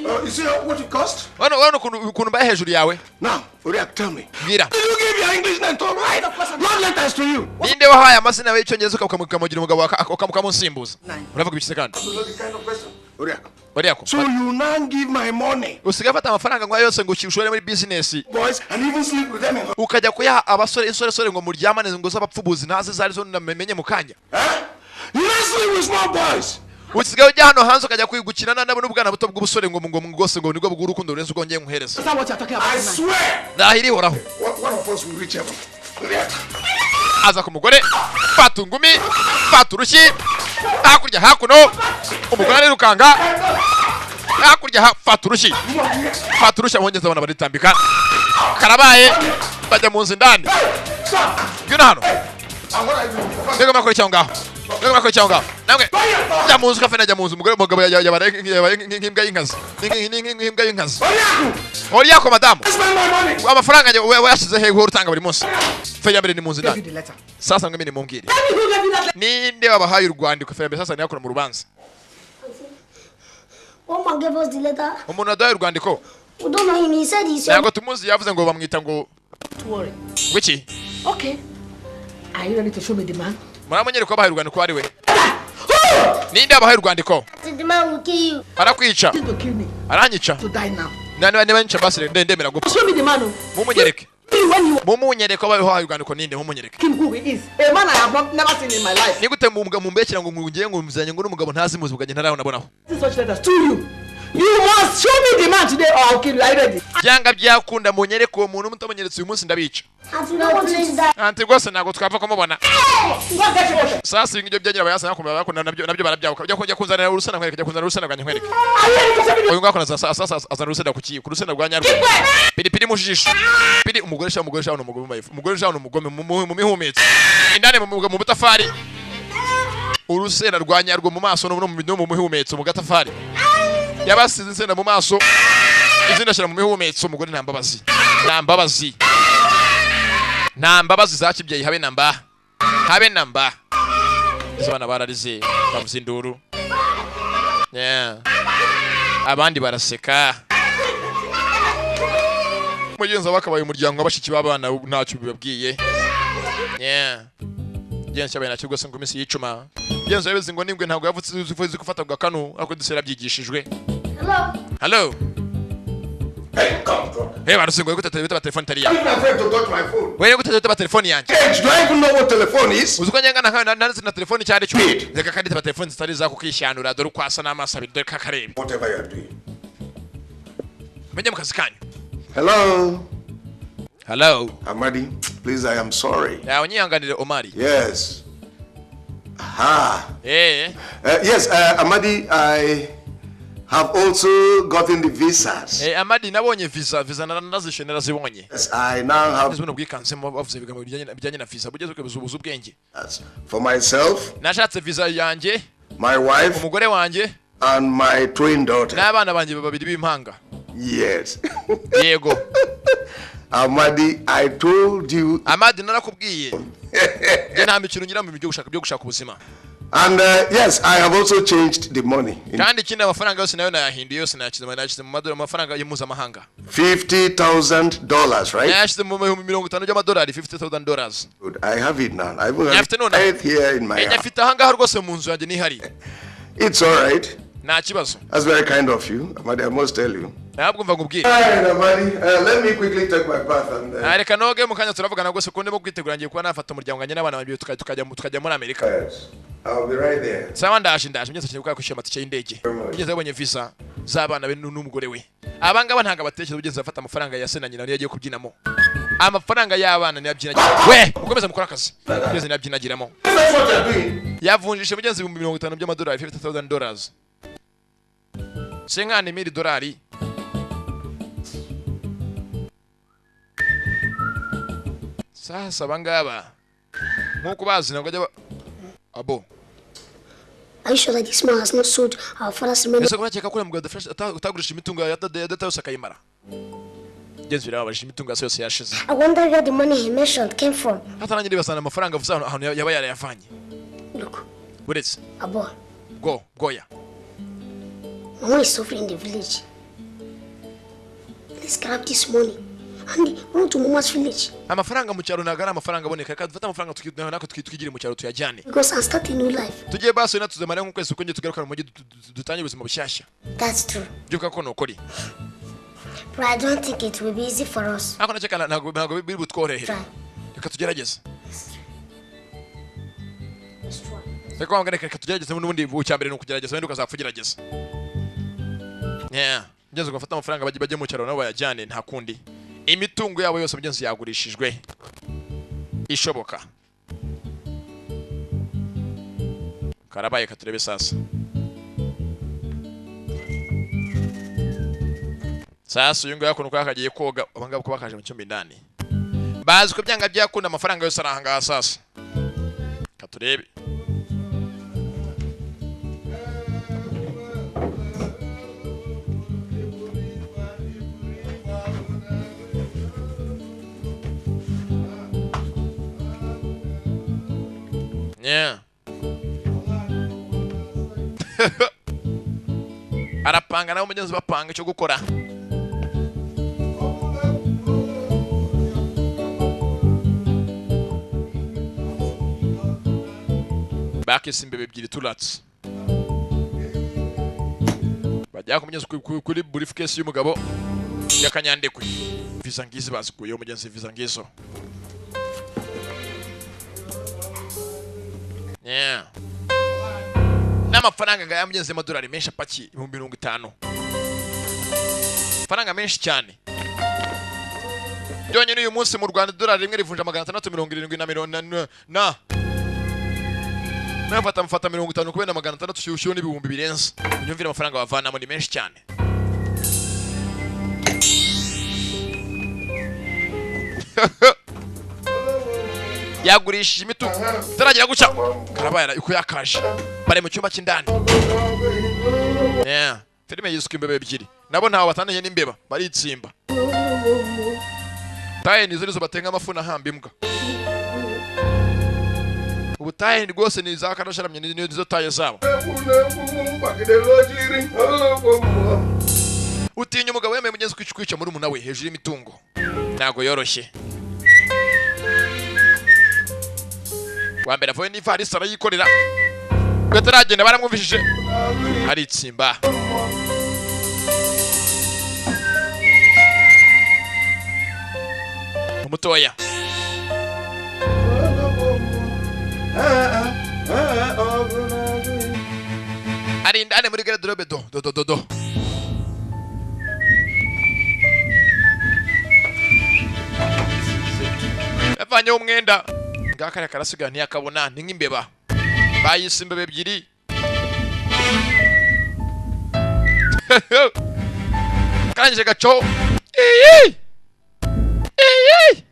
S4: You see what it cost?
S2: Hano ukuntu mbaye hejuru yawe.
S4: Now, Oriak, tell me.
S2: Mbwira.
S4: Did you give your English name to write love letters to you?
S2: Ninde wahaye amazina yawe y'icyongereza ukamugira umugabo ukamusimbuza? Uravuga ibiki se kandi?
S4: That's the kind of question. Oriak.
S2: Oriako.
S4: So you now give my money,
S2: Usigaye afata amafaranga ngo yose ngo ushore muri business,
S4: boys, and even sleep with them in
S2: ukajya kuyaha abasore, insoresore, ngo muryamane, ngo z'abapfubuzi ntazi zari zo namenye mu kanya.
S4: Eh? You not sleep with small boys.
S2: Usigaye ujya hano hanze ukajya kwigukina n'ubwana buto bw'ubusore, ngo rwose ngo nibwo bw'urukundo rurenze urwo ngiye nkuhereza.
S5: Is that what you're talking about
S4: I
S5: now?
S4: swear,
S2: Ndahira ihoraho.
S4: one of us will reach heaven. Oriak.
S2: Aza ku mugore, fata ingumi, fata urushyi hakurya hakuno, umugore arirukanga hakurya fata urushyi, fata urushyi, abongeza abana baritambika, karabaye, bajya mu nzu indani. Ngwino hano.
S4: And what are you doing?
S2: Mbega murakora iki aho ngaho? Mbega murakora iki aho ngaho namwe? Jya mu nzu kafena, jya mu nzu. Umugore, umugabo yabaye nk'imbwa y'inkazi. Nk'imbwa y'inkazi.
S4: Oriak!
S2: Oriyako madamu.
S4: Spend my money.
S2: Amafaranga yanjye wayashyize hehe uhora utanga buri munsi? Fe ya mbere ni mu nzu
S5: Gave you
S2: indani.
S5: the letter.
S2: Sasa mwemwe nimumbwire.
S5: Tell me who gave you that letter.
S2: Ninde wabahaye urwandiko? Fe ya mbere sasa ntiyakora mu rubanza.
S3: One man gave us the letter.
S2: Umuntu waduhaye urwandiko
S3: We don't know him. He said he's your
S2: ntabwo tumuzi, yavuze ngo bamwita ngo
S5: Don't worry.
S2: wiki.
S5: Okay. Are you ready to show me the man?
S2: Muramunyereka wabahaye urwandiko ari we? Ninde wabahaye urwandiko?
S3: The man will kill you.
S2: Arakwica.
S5: To kill me.
S2: Aranyica.
S5: To die now.
S2: Niba nyica basi ndemera gupfa.
S5: Show me the man.
S2: Mumunyereke.
S5: When you
S2: Mumunyereke wabahaye urwandiko ninde? Mumunyereke.
S5: him who he is. A man I have not, never seen in my life.
S2: Ni gute mumbekera ngo ngiye ngo muzanye ngo n'umugabo ntazi muzi bwanjye ntarabonaho.
S5: Such letters to you. You must show me the man today or I'll kill you. Are you ready?
S2: Byanga byakunda munyereke uwo muntu, mutamunyeretse uyu munsi ndabica. Anti rwose ntabwo twapfa kumubona. Sasa ibi ngibyo byagira abayasa nakumva bakunda nabyo barabyabuka. Ujya kujya kunzanira urusenda nkwereke, jya kunzanira urusenda rwanjye nkwereke. Uyu ngako naza sasa azana urusenda ku rusenda rwa nyarwo. Piri piri mu jisho. Piri umugore sha umugore sha umugome mayifu. Umugore sha umugome mu mihumetso. Indane mu butafari. Urusenda rwa nyarwo mu maso no mu mihumetso mu gatafari. Yabasize insenda mu maso. Izindi ashyira mu mihumetso. Umugore nta mbabazi. Nta mbabazi. Nta mbabazi za kibyeyi habe namba. Habe namba. Izo bana bararize bavuze induru. Yeah. Abandi baraseka. Mugenzi wakabaye umuryango w'abashiki b'abana ntacyo bibabwiye. Yeah. Genzi cyabaye nacyo rwose ngo iminsi yicuma. Genzi yabizi ngo ningwe ntabwo yavutse izi gufata bwa kanu ariko dusera byigishijwe.
S3: Hello.
S2: Hello.
S4: Hey, come, come.
S2: Hey, barusingo gute telefone telefone tariya.
S4: I'm afraid to touch my phone.
S2: Wewe gute telefone telefone yanjye.
S4: Hey, do I even know what telephone is?
S2: Uzi ko nyangana nka nanditse na telefone cyane cyo. Reka kandi taba telefone zitari zako kwishanura dore uko asa n'amaso abiri dore kakarebe.
S4: Whatever you are doing.
S2: Menye mu kazi kanyu.
S4: Hello.
S2: Hello.
S4: Amadi, please, I am sorry.
S2: Ya unyihanganire Omari.
S4: Yes. Aha.
S2: Eh.
S4: Yes, Amadi, I have also gotten the visas.
S2: Eh, Amadi nabonye visa, visa narazishe narazibonye.
S4: Yes, I now have
S2: buno bwikanzemo bavuze ibigambo bijyanye na visa bugeze ubuze ubwenge.
S4: For myself.
S2: Nashatse visa yanjye.
S4: My wife.
S2: Umugore wanjye.
S4: And my twin daughter.
S2: N'abana banjye babiri b'impanga.
S4: Yes.
S2: Yego.
S4: Amadi, I told you.
S2: Amadi narakubwiye. Nge nta mikino ngira mu byo gushaka ubuzima.
S4: And yes, I have also changed the money.
S2: Kandi ikindi amafaranga yose nayo nayahinduye yose nayashyize mu madolari, amafaranga y'mpuzamahanga.
S4: $50,000, right?
S2: Nayashyize mu 50,000 by'amadolari, $50,000.
S4: Good. I have it now. I will have it here in my house.
S2: Nyafite ahangaha rwose mu nzu yanjye nihari.
S4: It's all right.
S2: Nta kibazo.
S4: That's very kind of you, Amadi, I must tell you.
S2: Ntabwo mva ngubwire.
S4: All right, Amadi, let me quickly take my bath and
S2: reka noge mu kanya turavugana rwose ko ndimo kwitegura ngiye kuba nafata umuryango wanjye n'abana banjye tukajya muri Amerika.
S4: Yes. I'll be right there.
S2: Sawa ndaje mugeze cyane gukora kwishyura amatike y'indege. Mugeze yabonye visa z'abana be n'umugore we. Abangaba ntabwo abatekereza ugeze afata amafaranga ya se na nyina niyo agiye kubyinamo. Amafaranga y'abana niyo abyinagira. We, mukomeze mukora akazi. Mugeze niyo abyinagiramo. Yavunjishe mugenzi $50,000 by'amadolari, $50,000. $50,000. Sasa abangaba nkuko bazi ntabwo ajya abo.
S3: Are you sure that this man has not sold our father's remaining?
S2: Ese kurakeka ko mugabo utagurisha imitungo ya data yose akayimara. Genzi birababajije imitungo yose yashize.
S3: I wonder where the money he mentioned came from.
S2: Hatarangire basana amafaranga avuze ahantu yaba yarayavanye.
S3: Look.
S2: Buretse.
S3: Abo.
S2: Go, goya.
S3: Mama is suffering in the village. Let's grab this money and run to Mama's village.
S2: Amafaranga mu cyaro ntabwo ari amafaranga aboneka. Reka dufate amafaranga nako twigire mu cyaro tuyajyane.
S3: Because I'm starting a new life.
S2: Tugiye basi natuzemara nk'ukwezi kuko ngiye tugarukana mu mujyi dutangire ubuzima bushyashya.
S3: That's true.
S2: Byuka ko nukuri.
S3: But I don't think it will be easy for us.
S2: Ako naceka ntabwo biri butworohere. Reka tugerageze. Reka wangane reka tugerageze n'ubundi cyambere ni ukugerageza wenda ukazapfa ugerageza. Yeah. Ngenzi ugafata amafaranga bajye mu cyaro nabo bayajyane nta kundi. Imitungo yabo yose mugenzi yagurishijwe ishoboka. Karabaye katurebe sasa. Sasa uyu nguyu yakuntu yakagiye koga abangaba ko bakaje mu cyumba indani. Bazi ko byanga byakunda amafaranga yose arahanga sasa. Katurebe. Yeah. Arapanga nawe mugenzi bapanga icyo gukora. Bakise imbeba ebyiri turatse bajya kumugeza kuri briefcase y'umugabo y'akanyandekwe. Visa ngizi bazikuyeho mugenzi, visa ngizo. Yeah. N'amafaranga ngaya mugenzi y'amadolari menshi apakiye 50,000. Amafaranga menshi cyane. Byonyine uyu munsi mu Rwanda idolari rimwe rivunja 670 na mirongo na nafata mfata 50 kubera 600 shyushyu n'ibihumbi birenze. Unyumvira amafaranga bavanamo ni menshi cyane. Yagurishije imitungo itaragira guca karabaye uko yakaje bari mu cyumba cy'indani. Yeah. Filime yiswe imbeba ebyiri nabo ntawe batandanye n'imbeba baritsimba. Taye nizo nizo batenga amafu na hamba imbwa. Ubutaye rwose ni za karasharamye nizo taye zabo. Utinya umugabo yemeye mugenzi kwica muri umuna we hejuru y'imitungo. Ntago yoroshye. Wa mbere avuye n'ivarisi arayikorera. Gataragenda baramwumvishije. Aritsimba. Umutoya. Ari indani muri garderobe do do do do. Yavanye umwenda ngakare karasiga ntiyakabona ni nk'imbeba. Bayise imbeba ebyiri. Kanje gaco. Iyi! Iyi!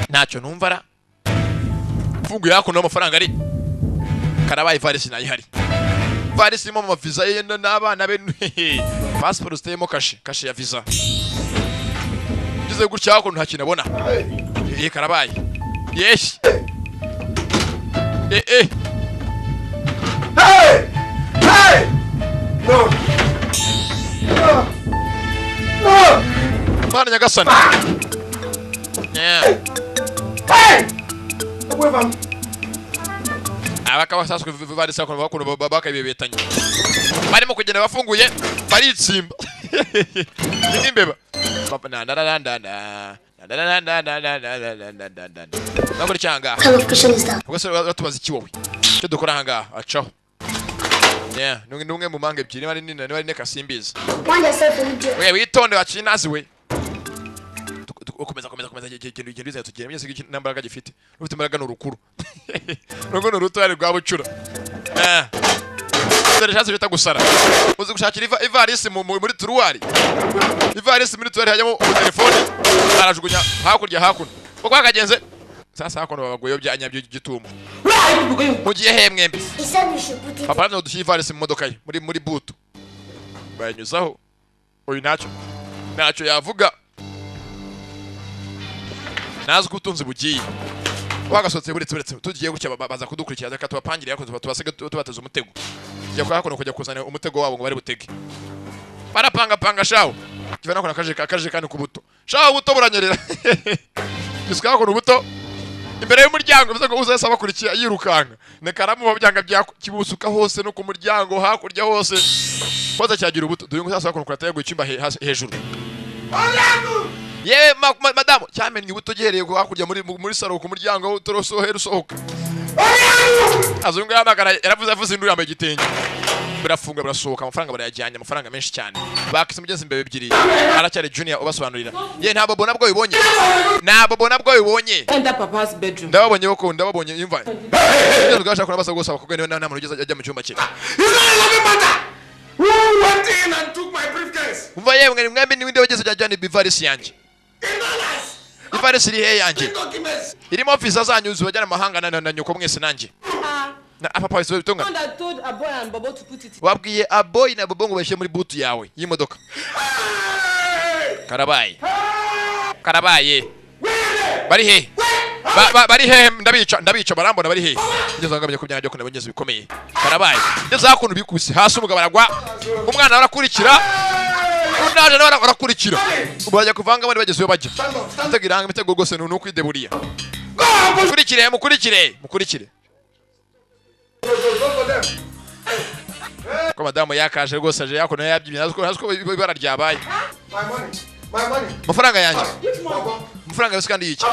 S2: Ntacyo numva ra. Mfungu yako no amafaranga ari. Karabaye ivarisi nayo ihari. Ivarisi irimo amaviza ye n'abana be. Passport ziteyemo kashe, kashe ya visa. Ngize gutya hako nta kintu abona. Eh karabaye. Yes. Eh eh.
S4: Hey! Hey! No. No. No.
S2: Bana nyagasani. Yeah.
S4: Hey! Weva.
S2: Abakaba saswe varisi ko bakuno bakabibetanye. Barimo kugenda bafunguye baritsimba. Ni imbeba. Na na na na na na na na na na na na na na na. Nakora cyanga. Ubwo se batubaza iki wowe? Cyo dukora hanga acaho. Yeah, numwe mu manga ebyiri bari nina bari neka simbizi. We witonde wakinazi we. Ukomeza komeza komeza genda genda bizaye tugenda byose nambaraga gifite. Ufite imbaraga n'urukuru. Rugo n'uruto ari rwa bucura. Eh. Dore chance bita gusara. Uzi gushakira ivarisi muri turuwari. Ivarisi muri turuwari hajyamo telefone arajugunya hakurya hakuno. Uko hakagenze sasa hakuno babagoyo byanya by'igitumo. Mugiye he mwembi? Papa ntabwo dushyira ivarisi mu modoka ye muri butu. Bayanyuzaho. Uyu ntacyo. Ntacyo yavuga. Nazi ko ubutunzi bugiye. Wagasohotse buretse tugiye gutya baza kudukurikira reka tubapangire ariko tubasiga tubateze umutego. Tujya kwa hakuno kujya kuzana umutego wabo ngo bari butege. Barapanga panga shawo. Kivana kona kaje kandi kubuto. Shawo buto buranyerera. Gisuka hakuno buto imbere y'umuryango bivuze ngo uzese abakurikiye yirukanka. Nekaramu byanga byakibusuka hose no ku muryango hakurya hose. Koza cyagira ubuto. Dore ngo sasa hakuno kurateye icyumba hejuru. Ye madamu cyamennye ubuto gihereye hakurya muri saro ku muryango utorosohera usohoka. Azungu yamagara yaravuze avuze induru yambaye igitenge. Birafunga birasohoka amafaranga barayajyanye amafaranga menshi cyane. Bakise mugeze imbebe ebyiri. Aracyari junior ubasobanurira. Ye nta bobo nabwo bibonye. Nta bobo nabwo bibonye.
S1: Enter papa's bedroom.
S2: Ndababonye boko ndababonye imva. Ngeze gashaka kurabasa gose abakobwa niwe nta muntu ugeze ajya mu cyumba cye.
S4: Who went in and took my briefcase?
S2: Umva yemwe mwembi niwe wageze ajyana ivarisi yanjye. Ivarisi iri he yanjye? Irimo visa zanyu zibajyana amahanga na nyoko mwese nanjye. Na papa wese bitunga. Wabwiye Aboy na Bobo ngo bashyire muri boot yawe y'imodoka. Karabaye. Karabaye. Bari he? Bari he ndabica barambona bari he? Ngeze ngamye ko byanjye ko nabonye bikomeye. Karabaye. Ngeze hakuno bikubise hasi umugabo aragwa. Umwana arakurikira. Unaje nawe arakurikira. Ubajya kuvanga bari bageze iyo bajya. Mutego iranga imitego rwose ni ukwideburiya. Mukurikire mukurikire mukurikire. Madamu yakaje rwose, aje yakono yabyibye, ntazi ko ibara ryabaye.
S4: My money. My money.
S2: Amafaranga yanjye, amafaranga yose kandi yiki,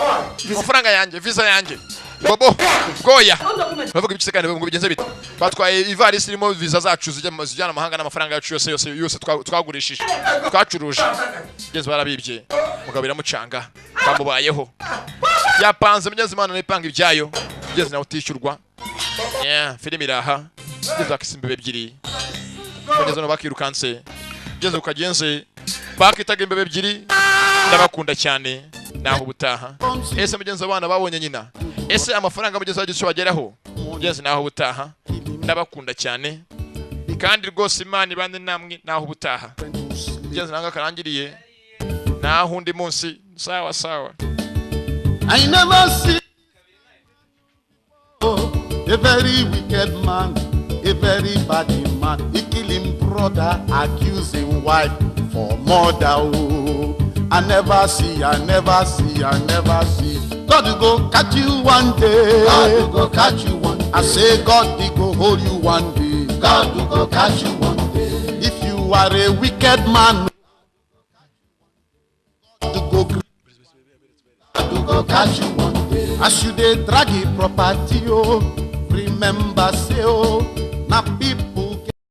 S2: amafaranga yanjye, visa yanjye, bobo bwoya. Bavuga ibiki se kandi ngo bigenze bite? Batwaye ivarisi irimo visa zacu zijyana amahanga n'amafaranga yacu yose yose yose twagurishije, twacuruje. Ngeze barabibye. Mugabo biramucanga, kamubayeho, yapanze. Mugeze Imana ipanga ibyayo, ngeze nawe utishyurwa. Yeah, filime iraha. Ngeze bakisa imbeba ebyiri, bageze no bakirukanse, ngeze ukagenze bakitaga imbeba ebyiri. Ndabakunda cyane, naho ubutaha. Ese mugenzi, abana babonye nyina? Ese amafaranga mugenzi wagize icyo bageraho? Mugenzi, naho ubutaha, ndabakunda cyane kandi rwose Imana ibane namwe. Naho ubutaha mugenzi, nanga karangiriye, naho undi munsi. Sawa sawa.
S6: I never see a very wicked man, a very bad man. He kill him brother, accuse him wife for murder. Oh. I never see, I never see, I never see. God will go catch you one day. God will go catch you one day. I say God will go hold you one day. God will go catch you one day. If you are a wicked man, God will go, God will go catch you one day. As you dey drag a property, oh, remember say, oh, na people.